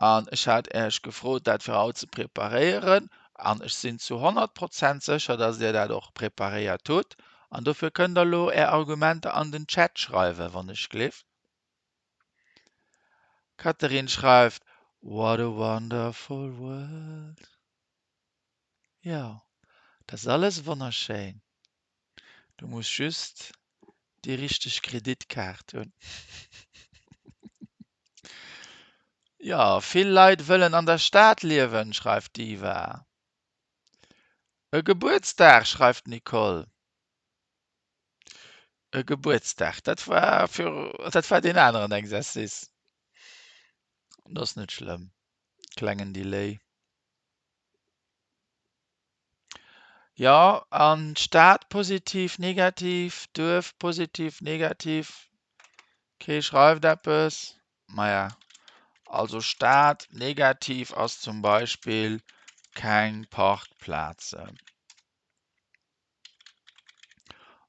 An ech hat Äech gefrot, dat fir haut ze preparéieren. An ech sinn zu 100 Prozent sécher, dass Dir dat och preparéiert hutt. An dofir kënnt Der elo Är Argumenter an den Chat schreiwen, wann ech gleef. D'Catherine schreift, What a wonderful world. Jo, dat ass alles wonnerschéin. Du muss just déi richteg Kreditkaart hunn. Jo, vill Leit wëllen an der Stad liewen, schreift d'Iva. E Gebuertsdag, schreift d'Nicole. E Gebuertsdag, dat war fir, dat war deen aneren Exercice. Dat ass net schlëmm, klengen Delay. Jo, an d'Stad positiv, negativ, Duerf positiv, negativ, kee schreift eppes. Maja, also Stad negativ ass zum Beispill keng Parkplazen.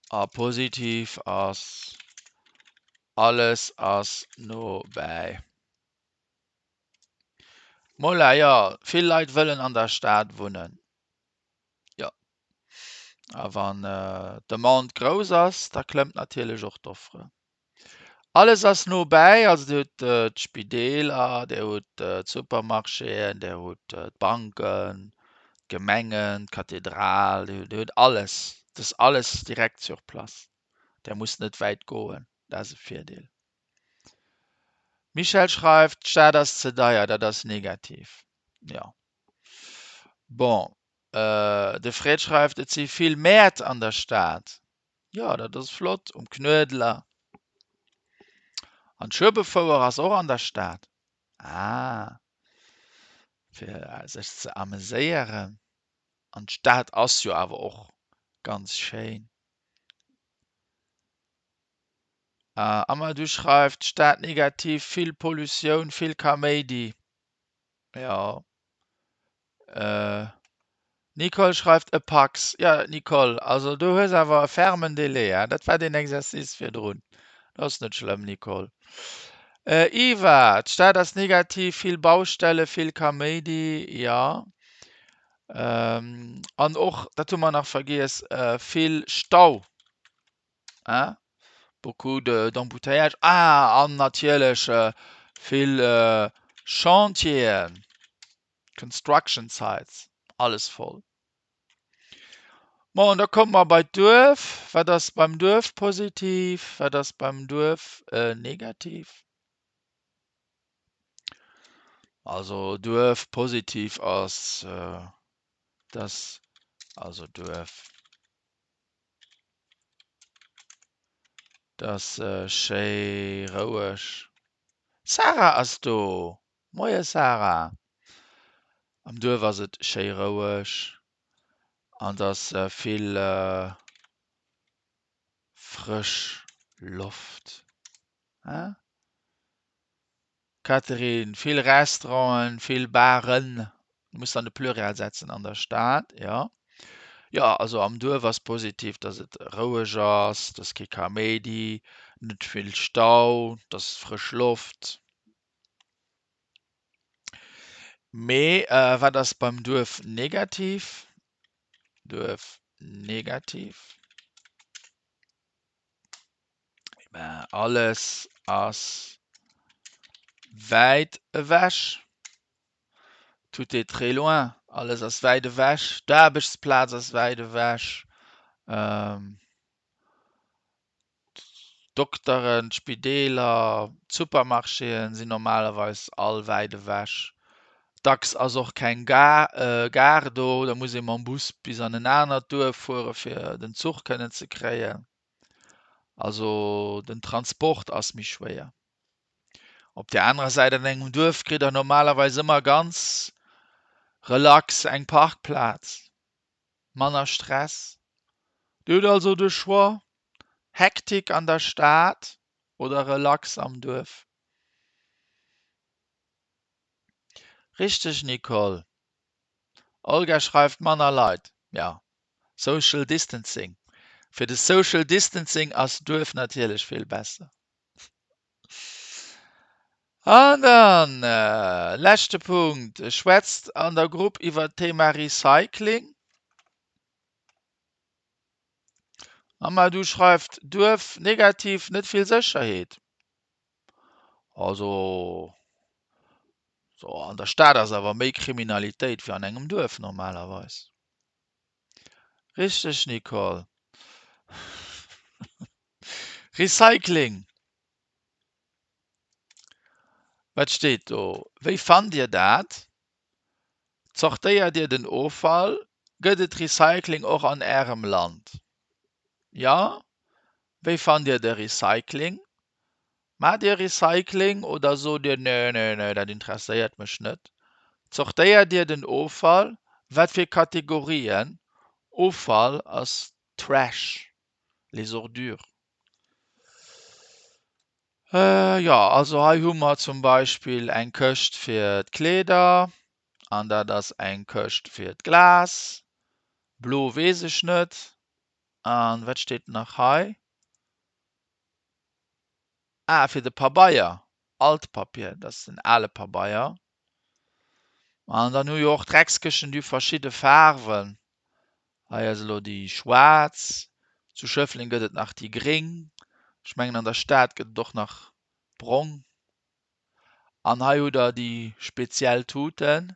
A positiv ass alles ass nobäi. Mola, jo, vill Leit wëllen an der Stad wunnen. Jo. A wann d'Demande grouss ass, da klëmmt natierlech och d'Offre. Alles ass no bäi, also Dir hutt d'Spideeler, Dir hutt d'Supermarchéen, Dir hutt d'Banken, d'Gemengen, d'Kathedral, Dir hutt alles. Et ass alles direkt sur place. Där musst net wäit goen, dat ass e Virdeel. Michèle schreift, D'Stad ass ze deier, dat ass negativ. Jo. Bon, de Fred schreift, Et si vill Mäert an der Stad. Jo, dat ass flott, um Knuedler. An d'Schueberfouer ass och an der Stad. Ah, fir sech ze ameséieren. An d'Stad ass jo awer och ganz schéin. Amadou schreift, Stad negativ, vill Pollutioun, vill Kaméidi. Jo. Nicole schreift, e Pax. Jo, Nicole, also du hues awer e fermen Delai, hein? Dat war deen Exercice virdrun. Dat ass net schlëmm, Nicole. Iva, d'Stad ass negativ, vill Baustelle, vill Kaméidi. Jo. An och, dat hu mer nach vergiess, vill Stau. Hein? Beaucoup de d'embouteillages. Ah, an natierlech vill Chantieren, Construction Sites, alles voll. Bon, da komme mer bei d'Duerf. Wat ass beim Duerf positiv? Wat ass beim Duerf negativ? Also Duerf positiv ass, dass, also Duerf. 't ass schéi roueg. D'Sarah ass do! Moie Sarah! Am Duerf ass et schéi roueg an 't ass vill frësch Loft. Hein? Catherine, Vill Restauranten, vill Baren, du muss dann de Plural setzen, an der Stad, jo. Jo, also am Duerf ass positiv, datt et roueg ass, et ass kee Kaméidi, net vill Stau, et ass frësch Loft. Mee wat ass beim Duerf negativ? Duerf negativ. Mä alles ass wäit ewech. Tout est très loin. Alles ass wäit ewech. D'Aarbechtsplaz ass wäit ewech. D'Dokteren, d'Spideeler, d'Supermarchéen sinn normalerweis all wäit ewech. Dacks ass och keng Gare do, da muss ee mam Bus bis an en anert Duerf fuere fir den Zuch kënnen ze kréien. Also den Transport ass méi schwéier. Op där anerer Säit, an engem Duerf kritt der normalerweis ëmmer ganz relax eng Parkplaz. Manner Stress. Dir hutt also de Choix, Hektik an der Stad oder relax am Duerf. Richteg Nicole. Olga schreift, Manner Leit. Jo, Social Distancing. Fir de Social Distancing ass Duerf natierlech vill besser. An dann, leschte Punkt, Schwätzt an der Grupp iwwert d'Thema Recycling. Amadou schreift, Duerf negativ, net vill Sécherheet. Also so an der Stad ass awer méi Kriminalitéit wéi an engem Duerf normalerweis. Richteg Nicole. Recycling. Wat steet do? Wéi fannt Dir dat? Zortéiert Dir den Offall? Gëtt et Recycling och an Ärem Land? Jo? Wéi fannt Dir de Recycling? Maacht Dir Recycling oder sot Dir, Nee, nee, nee, dat interesséiert mech net? Zortéiert Dir den Offall? Wat fir Kategorien? Offall ass Trash, les ordures. Jo, also hei hu mer zum Beispill eng Këscht fir d'Kleeder an dat ass eng Këscht fir d'Glas. Blo weess ech net. An wat steet nach hei? Ah, fir de Pabeier, Altpapier, dat ass den ale Pabeier. An dann hu jo och Dreckskëschten déi hu verschidde Faarwen. Hei ass elo déi schwaarz, zu Schëffleng gëtt et nach déi gréng, ech mengen an der Stad gëtt et och nach brong. An hei hutt der déi speziell Tuten,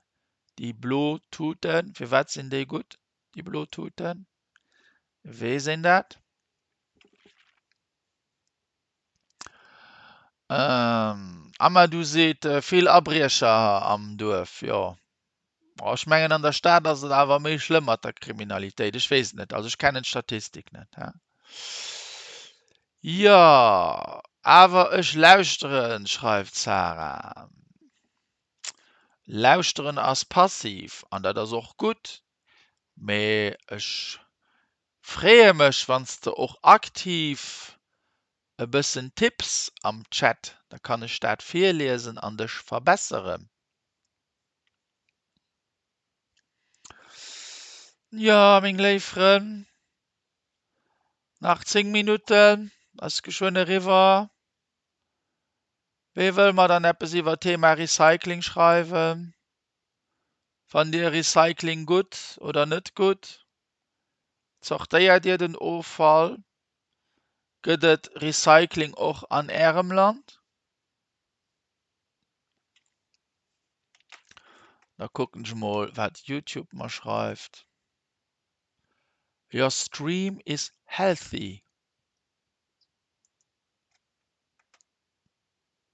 déi blo Tuten. Firwat sinn déi gutt, déi blo Tuten? Weess een dat? Amadou seet, vill Abriecher am Duerf. Jo, ech mengen an der Stad ass et awer méi schlëmm mat der Kriminalitéit. Ech weess et net, also ech kennen d'Statistik net. Jo, awer ech lauschteren, schreift d'Sarah. Lauschteren ass passiv an dat ass och gutt, mee ech freeë mech, wann s de och aktiv e bëssen tipps am Chat, da kann ech dat virliesen an dech verbesseren. Jo, meng léif Frënn, nach 10 Minutten, ass geschwënn eriwwer. Wee wëll mer dann eppes iwwer d'Thema Recycling schreiwen? Fannt Dir Recycling gutt oder net gutt? Zortéiert Dir den Offall? Gëtt et Recycling och an Ärem Land? Da kucken ech mol wat Youtube mer schreift. Your stream is healthy.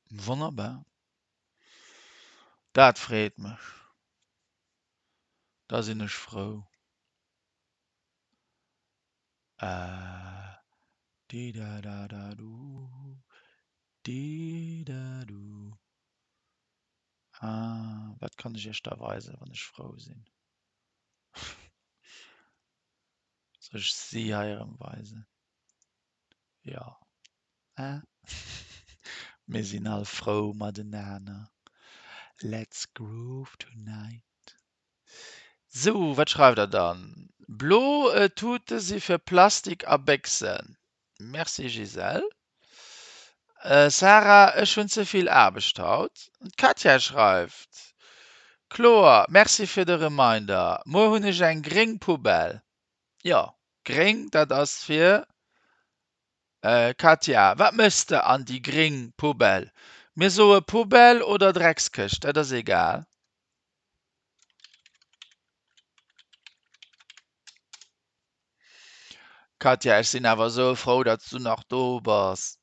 Wonnerbar. Dat freet mech. Da sinn ech frou. Äh, di da da da du, di da du. Ah, wat kann ech iech da weisen, wann ech frou sinn? Soll ech si hei erëm weisen? Jo. Äh? Mir sinn all frou matenaner. Let's groove tonight. Sou, wat schreift der dann? Blo Tute si fir Plastik a Béchsen. Merci Gisèle. Sarah, ech hunn ze vill Aarbecht haut. D'Katja schreift, Kloer, merci fir de Reminder. Muer hunn ech eng gréng Poubelle. Jo, gréng, dat ass fir Katja, wat méchs de an déi gréng Poubelle? Mir soe Poubelle oder Dreckskëscht, dat ass egal. Katja, ech sinn awer esou frou, datt s du nach do bass.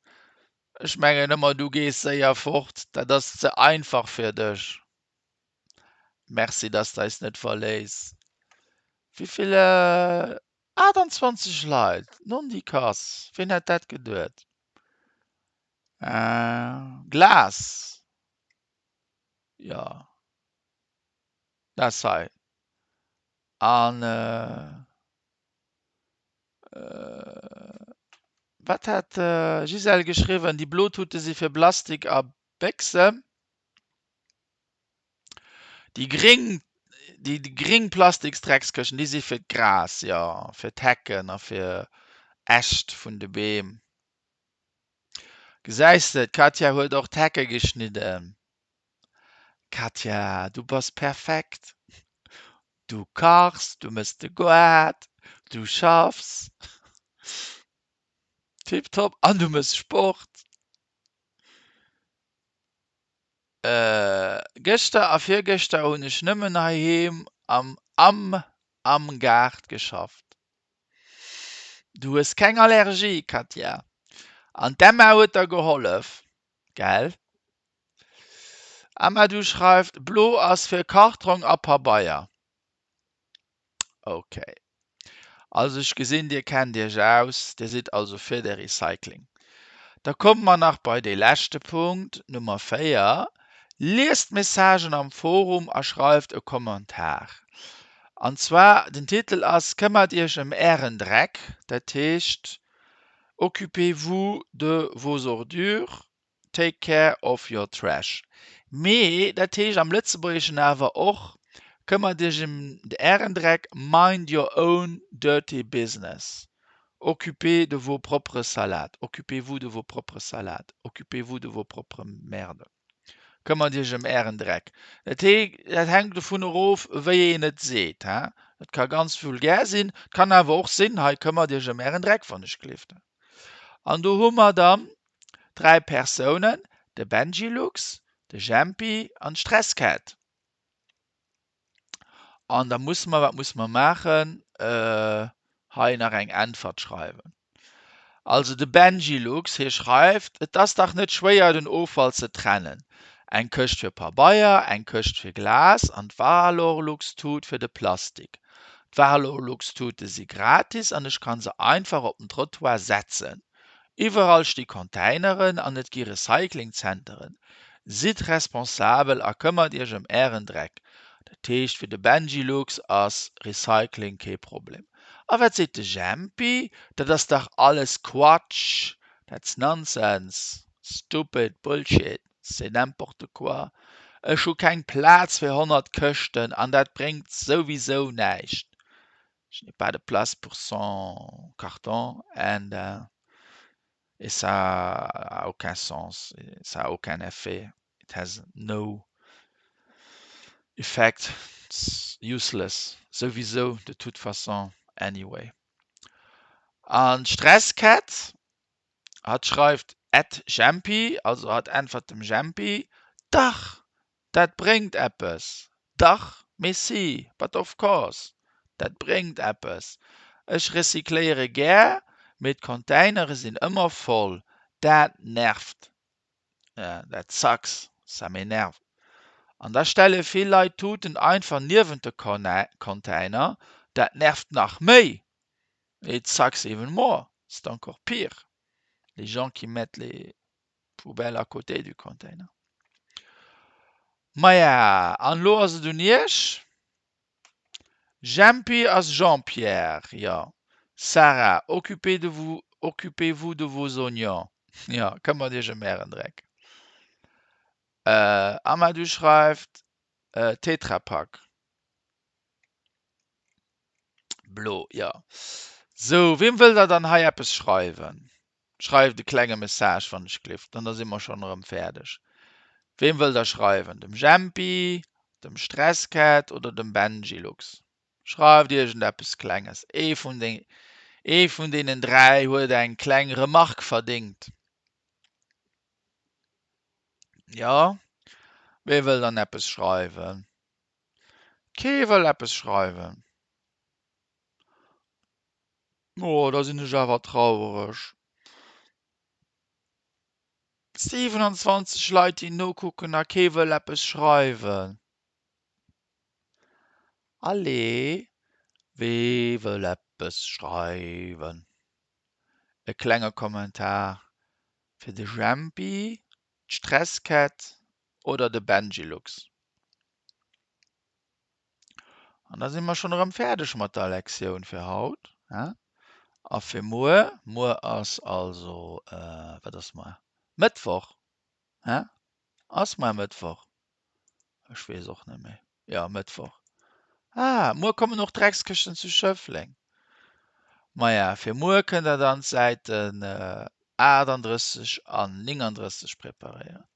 Ech mengen ëmmer, du gees séier fort, dat ass ze einfach fir dech. Merci, datt s de eis net verléiss. Wéivill? 28 Leit, nondikass, ween hätt dat geduet? Glas, jo, dat ass hei. An wat hat d'Gisèle geschriwwen? Déi blo Tute si fir Plastik a Béchsen. Déi gréng, déi gréng Plastiksdreckskëschten, déi si fir d'Gras, jo, fir d'Hecken a fir Äscht vun de Beem. Gesäis de, d'Katja huet och d'Hecke geschnidden. Katja, du bass perfekt. Du kachs, du mëss de Goart, du schaffs. Tiptop. An du mëss Sport. Gëschter a virgëschter hunn ech nëmmen heiheem am am am Gaart geschafft. Du hues keng Allergie, Katja. An d'Emma huet der gehollef, gell? Amadou schreift, Blo ass fir Kartrong a Pabeier. Ok. Also ech gesinn, Dir kennt Iech aus, Dir sidd also fir de Recycling. Da komme mer nach bei dee leschte Punkt, Nummer 4, Liest d'Messagen am Forum a schreift e Kommentar. An zwar, den Titel ass Këmmert Iech ëm Ären Dreck, dat heescht Occupez-vous de vos ordures, Take care of your trash. Mee dat heescht am Lëtzebuergeschen awer och, Këmmert Iech ëm Ären Dreck, Mind your own dirty business. Occupez de vos propres salades. Occupez-vous de vos propres salades. Occupez-vous de vos propres merdes. Këmmert iech ëm ären Dreck. Dat dat hänkt dovun erof, wéi een et seet. Et ka ganz vulgär sinn, et kann awer och sinn, hei këmmert iech ëm ären Dreck, wann ech gleeft. An do hu mer dann 3 Persounen, de Benjilux, de Jempi an d'Stresscat. An da musse mer, wat musse mer maachen? Hei nach eng Äntwert schreiwen. Also de Benjilux, hie schreift, Et ass dach net schwéier den Offall ze trennen. Eng Këscht fir Pabeier, eng Këscht fir Glas an d'Valorlux-Tut fir de Plastik. D'Valorlux-Tute si gratis an ech kann se einfach op den Trottoir setzen. Iwwerall sti Containeren an et gi Recyclingzenteren. Sidd responsabel a këmmert iech ëm ären Dreck. Dat heescht fir de Benjilux ass Recycling kee Problem. A wat seet de Jempi? Dat ass dach alles Quatsch! That's nonsense! Stupid! Bullshit! C'est n'importe quoi! Ech hu keng Plaz fir 100 Këschten an dat bréngt souwisou näischt. Je n'ai pas de place pour 100 cartons and et ça a aucun sens, ça a aucun effet, it has no effect, it's useless, souwisou, de toute façon, anyway. An d'Stresscat, hatt schreift at Jempi, also hatt äntwert dem Jempi, Dach, Dat bréngt eppes! Dach, mee si, but of course, dat bréngt eppes. Ech recycléiere gär, mee d'Containere sinn ëmmer voll. Dat nervt. Dat sucks, ça m'énerve. An da stelle vill Leit d'Tuten einfach niewent de Container. Dat nervt nach méi. It sucks even more, c'est encore pire. Les gens qui mettent les poubelles à côté du container. Maja, an elo ass et un iech. Jempi ass Jean-Pierre, jo. Sarah, occupez de vous, occupez-vous de vos oignons. Jo, këmmert iech ëm ären Dreck. Amadou schreift, Tetrapak. Blo, jo. Sou, wiem wëllt der dann hei eppes schreiwen? Schreift e klenge Message wann ech glift, an da si mer schonn erëm fäerdeg. Weem wëllt der schreiwen? Dem Jempi, dem Stresscat oder dem Benjilux? Schreift iergendeppes Klenges. Ee vun de ee vun deenen 3 huet eng kleng Remark verdéngt. Jo? Wee wëll dann eppes schreiwen? Kee wëll eppes schreiwen? Oh, da sinn ech awer traureg. 27 Leit déi nokucken a kee wëll eppes schreiwen. Allez, wee wëll eppes schreiwen? E klenge Kommentar fir de Jempi, d'Stresscat oder de Benjilux. An da si mer schonn erëm fäerdeg mat der Lektioun fir haut a fir muer. Muer ass also, wat ass muer? Mëttwoch, he? Ass muer Mëttwoch? Ech weess och net méi. Jo, Mëttwoch. Ah, muer kommen och d'Dreckskëschten zu Schëffleng. Maja, fir muer kënnt der dann d'Säiten 38 an 39 preparéieren.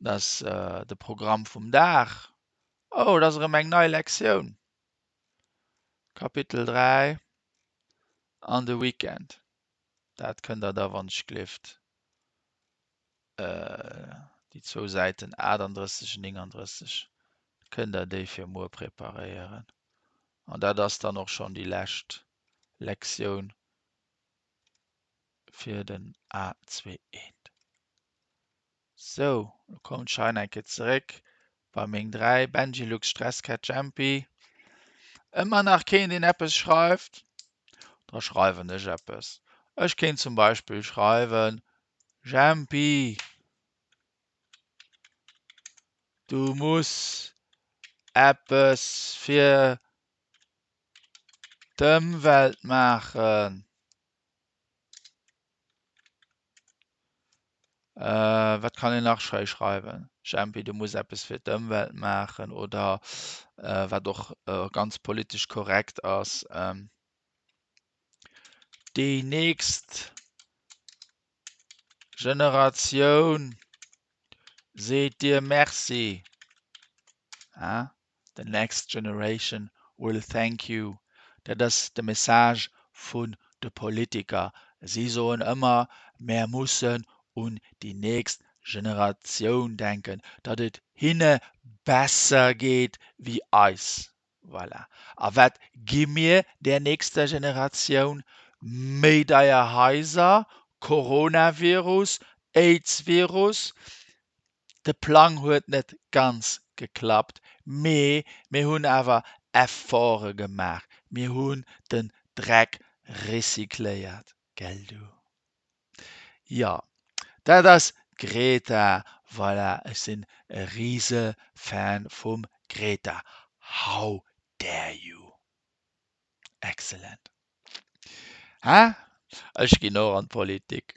Dat ass de Programm vum Dag. Oh, et ass erëm eng nei Lektioun. Kapitel 3 an de Weekend. Dat kënnt der da wann ech gleeft déi zwou Säiten 38, 39 kënnt der déi fir muer preparéieren. An dat ass dann och schonn déi lescht Lektioun fir den A2 eent. Sou, lo kommt ech hei eng Kéier zeréck bei meng 3, Benjilux, Stresscat, Jempi. Ëmmer nach keen deen eppes schreift? Da schreiwen ech eppes. Ech kéint zum Beispill schreiwen, Jempi, du muss eppes fir d'Ëmwelt maachen. Wat kann een nach schéi schreiwen? Jempi, du muss eppes fir d'Ëmwelt maachen oder wat och ganz politesch korrekt ass, déi nächst Generatioun. seet dir Merci. Ah, the next generation will thank you. Dat ass de Message vun de Politiker. Si soen ëmmer, mär mussen un déi nächst Generatioun denken, datt et hinne besser geet wéi eis. Voilà. A wat gi mir där nächster Generatioun? Méi deier Haiser, Coronavirus, Aids-Virus. De Plang huet net ganz geklappt, mee mir hunn awer Efforte gemaach. Mir hunn den Dreck recycléiert, gell du? Jo, dat ass d'Greta. Voilà, ech sinn e rise Fan vum Greta. How dare you? Excellent. Hä? Ech ginn och an d'Politik.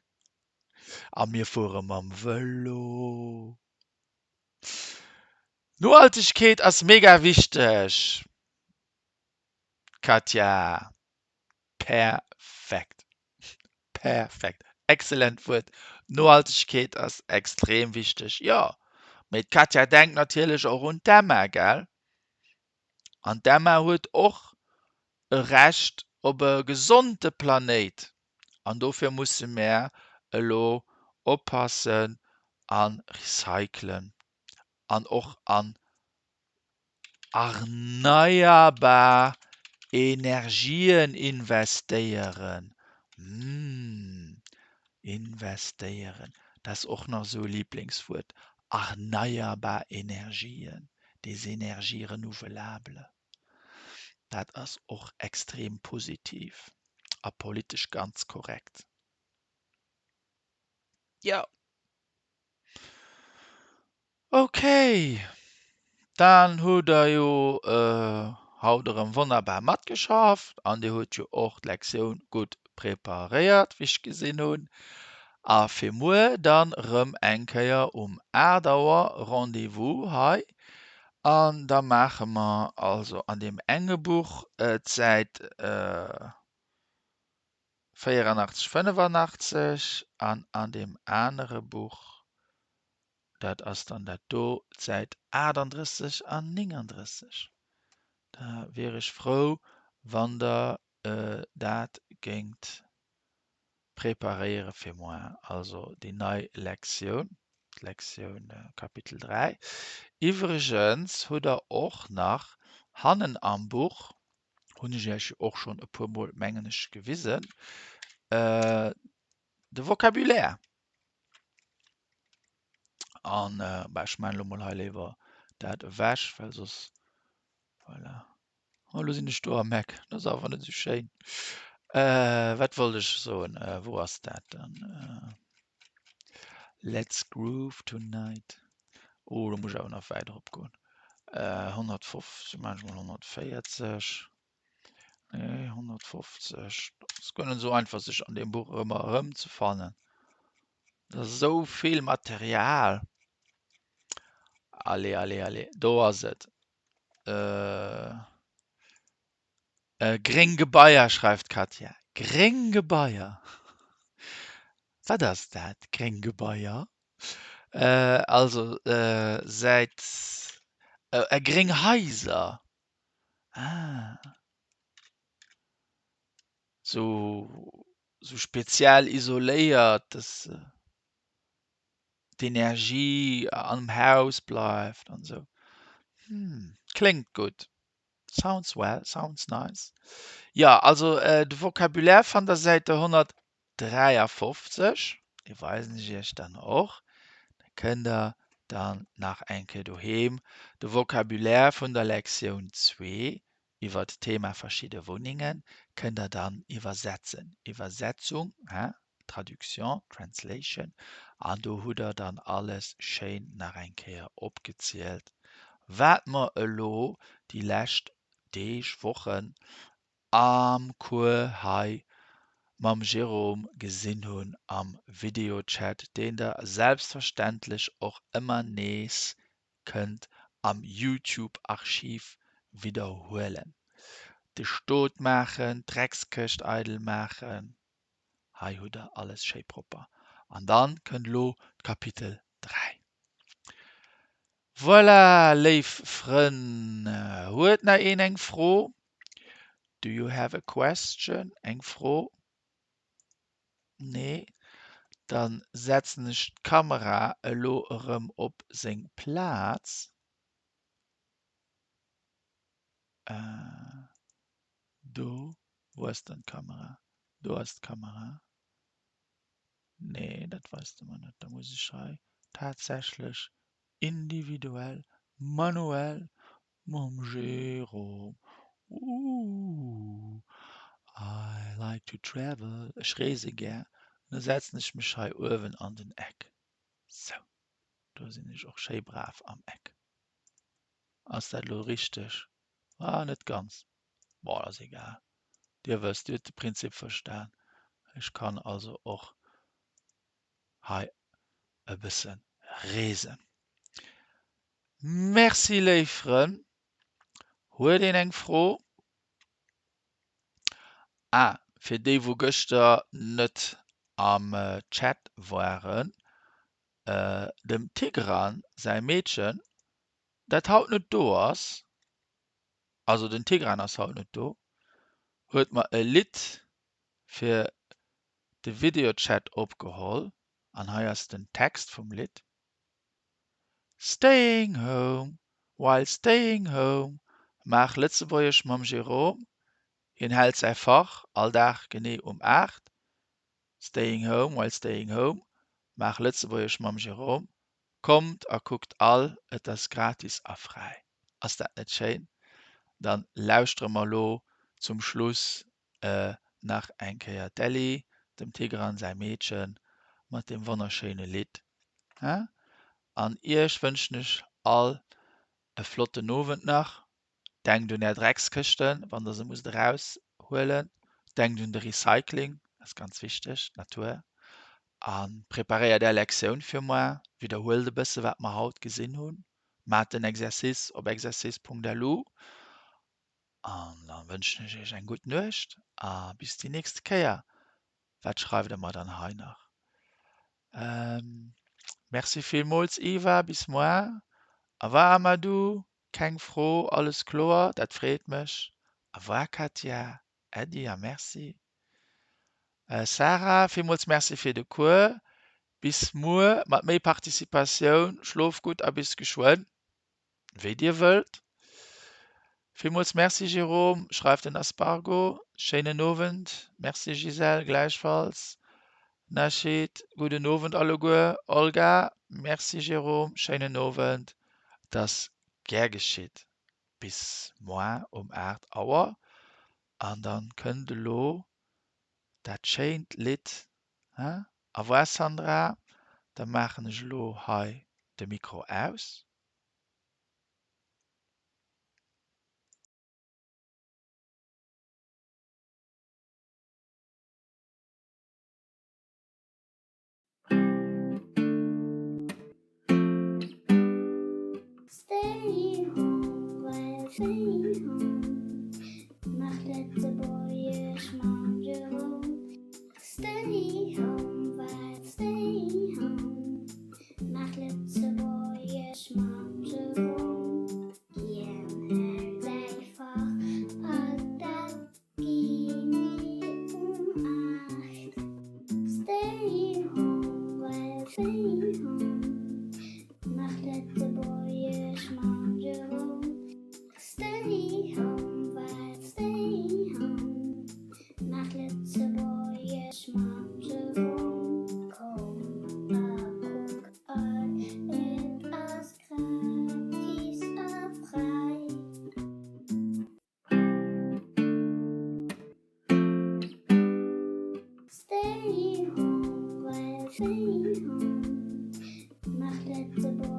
A mir fuere mam Vëlo. Nohaltegkeet ass mega wichteg, Katja. Perfekt. Perfekt. Excellent Wuert. Nohaltegkeet ass extrem wichteg, jo. Mee d'Katja denkt natierlech och un d'Emma, gell? An d'Emma huet och e Recht op e gesonde Planéit. An dofir musse mär elo oppassen a recyclen an och an erneierbar Energien investéieren. Hm, investéieren, dat ass och nach esou e Liblingswuert, erneierbar Energien, des énergies renouvelables. Dat ass och extrem positiv a politesch ganz korrekt. Jo. Ok, dann hutt der jo haut erëm wonnerbar matgeschafft an dir hutt jo och d'Lektioun gutt preparéiert, wéi ech gesinn hunn. A fir muer dann erëm eng Kéier um 8 Auer Rendez-vous hei. An da maache mer also an deem enge Buch d'Säit 84, 85 an an deem anere Buch, dat ass dann dat do, d'Säit 38 an 39. Da wier ech frou, wann Der dat géingt preparéiere fir muer, also déi nei Lektioun, d'Lektioun Kapitel 3. Iwwregens hutt Der och nach hannen am Buch, hunn ech Iech och schonn e puermol, mengen ech, gewisen, de Vocabulaire. An bah, ech maachen elo mol hei léiwer dat ewech, well soss, voilà. Oh, elo sinn ech do am Eck, dat ass awer net esou schéin. Wat wollt ech soen? Wou ass dat dann? Let's groove tonight. Oh, do muss ech awer nach wäit eropgoen. 150, maachen ech mol 140. Nee, 150. Ass guer net esou einfach sech an deem Buch ëmmer erëmzefannen. Dat ass esou vill Material. Allez, allez, allez, do ass et. Äh, äh, gréng Gebaier, schreift d'Katja. Gréng Gebaier. Wat ass dat, gréng Gebaier? Äh, also, äh, Säit, äh, gréng Haiser. Ah. Sou, sou speziell isoléiert, dass d'Energie am Haus bleift an esou. Hm, kléngt gutt. Sounds well, sounds nice. Jo, also de Vocabulaire fannt der Säit 153, dee weisen ech iech dann och. Da kënnt der dann nach eng Kéier doheem de Vocabulaire vun der Lektioun zwee iwwert d'Thema verschidde Wunnengen kënnt der dann iwwersetzen, Iwwersetzung, hein, Traduction, Translation, an do hutt der dann alles schéin nach eng Kéier opgezielt, wat mer elo déi lescht Deeg, Wochen am Cours hei mam Jérôme gesinn hunn am Videochat, deen der selbstverständlech och ëmmer nees kënnt am Youtube-Archiv widderhuelen. De Stot maachen, d'Dreckskëscht eidel maachen, hei hutt der alles schéi propper. An dann kënnt elo d'Kapitel 3. Voilà, léif Frënn, huet nach een eng Fro? Do you have a question? Eng Fro? Nee? Dann setzen ech d'Kamera elo erëm op seng Plaz. Äh, do, wou ass dann d'Kamera? Do ass d'Kamera. Nee, dat weist e mer net. Da muss ech hei tatsächlech individuell, manuell mam Jérôme. Ooh, I like to travel, ech reese gär. An da setzen ech mech hei uewen an den Eck. Sou, do sinn ech och schéi brav am Eck. Ass dat elo richteg? Ah, net ganz. Bon, ass egal. Dir wësst, Dir hutt de Prinzip verstan. Ech kann also och hei e bësse reesen. Merci léif Frënn. Huet een eng Fro? Ah, fir déi wou gëschter net am Chat waren, dem Tigran säi Meedchen, dat haut net do ass, also den Tigran ass haut net do, huet mer e Lidd fir de Videochat opgeholl an hei ass den Text vum Lidd, Staying home while staying home, maach Lëtzebuergesch mam Jérôme, hien hält säi Fach all Dag genee um 8, Staying home while staying home, maach Lëtzebuergesch mam Jérôme, kommt a kuckt all, et ass gratis a fräi. Ass dat net schéin? Dann lauschtere mer lo zum Schluss nach eng Kéier d'Elli, dem Tigran säi Meedchen, mat deem wonnerschéine Lidd. An iech wënschen ech all e flotten Owend nach. Denkt un är Dreckskëschten, wann der se musst eraushuelen. Denkt un de Recycling, dat ass ganz wichteg, d'Natur. A preparéiert är Lektioun fir moar. Widderhuelt e bësse wat mer haut gesinn hunn. Maacht den Exercice op exercice.lu. An dann wënschen ech iech eng gutt Nuecht a bis déi nächste Kéier. Wat schreift der mer dann hei nach? Ähm, merci villmools Iva, bis moar. Au revoir Amadou, keng Fro, alles kloer, dat freet mech. Au revoir Katja, Äddi a merci. Sarah, villmools merci fir de Cours. Bis muer mat méi Participatioun. Schlof gutt a bis geschwënn. Wéi dir wëllt. Villmools Merci Jérôme, schreift den Aspargo. Schéinen Owend. Merci Gisèle, gläichfalls. Nachid, gudden Owend alleguer. Olga, Merci Jérôme, schéinen Owend. Et ass gär geschitt. Bis moar um 8 Auer. An dann kënnt elo dat schéint Lidd, hein? Au revoir Sandra, da maachen ech elo hei de Mikro aus. Stay home while staying home Maach Lëtzebuergesch mam Jérôme Stay home while staying home Maach Lëtzebuergesch mam Jérôme Hien hält säi Fach all Dag genee um 8. Stay home while staying home Maach Lëtzebuergesch mam Jérôme Stay home while staying home Maach Lëtzebuergesch mam Jérôme Komm a kuck all, et ass gratis a fräi. Stay home while staying home Maach Lëtzebuergesch.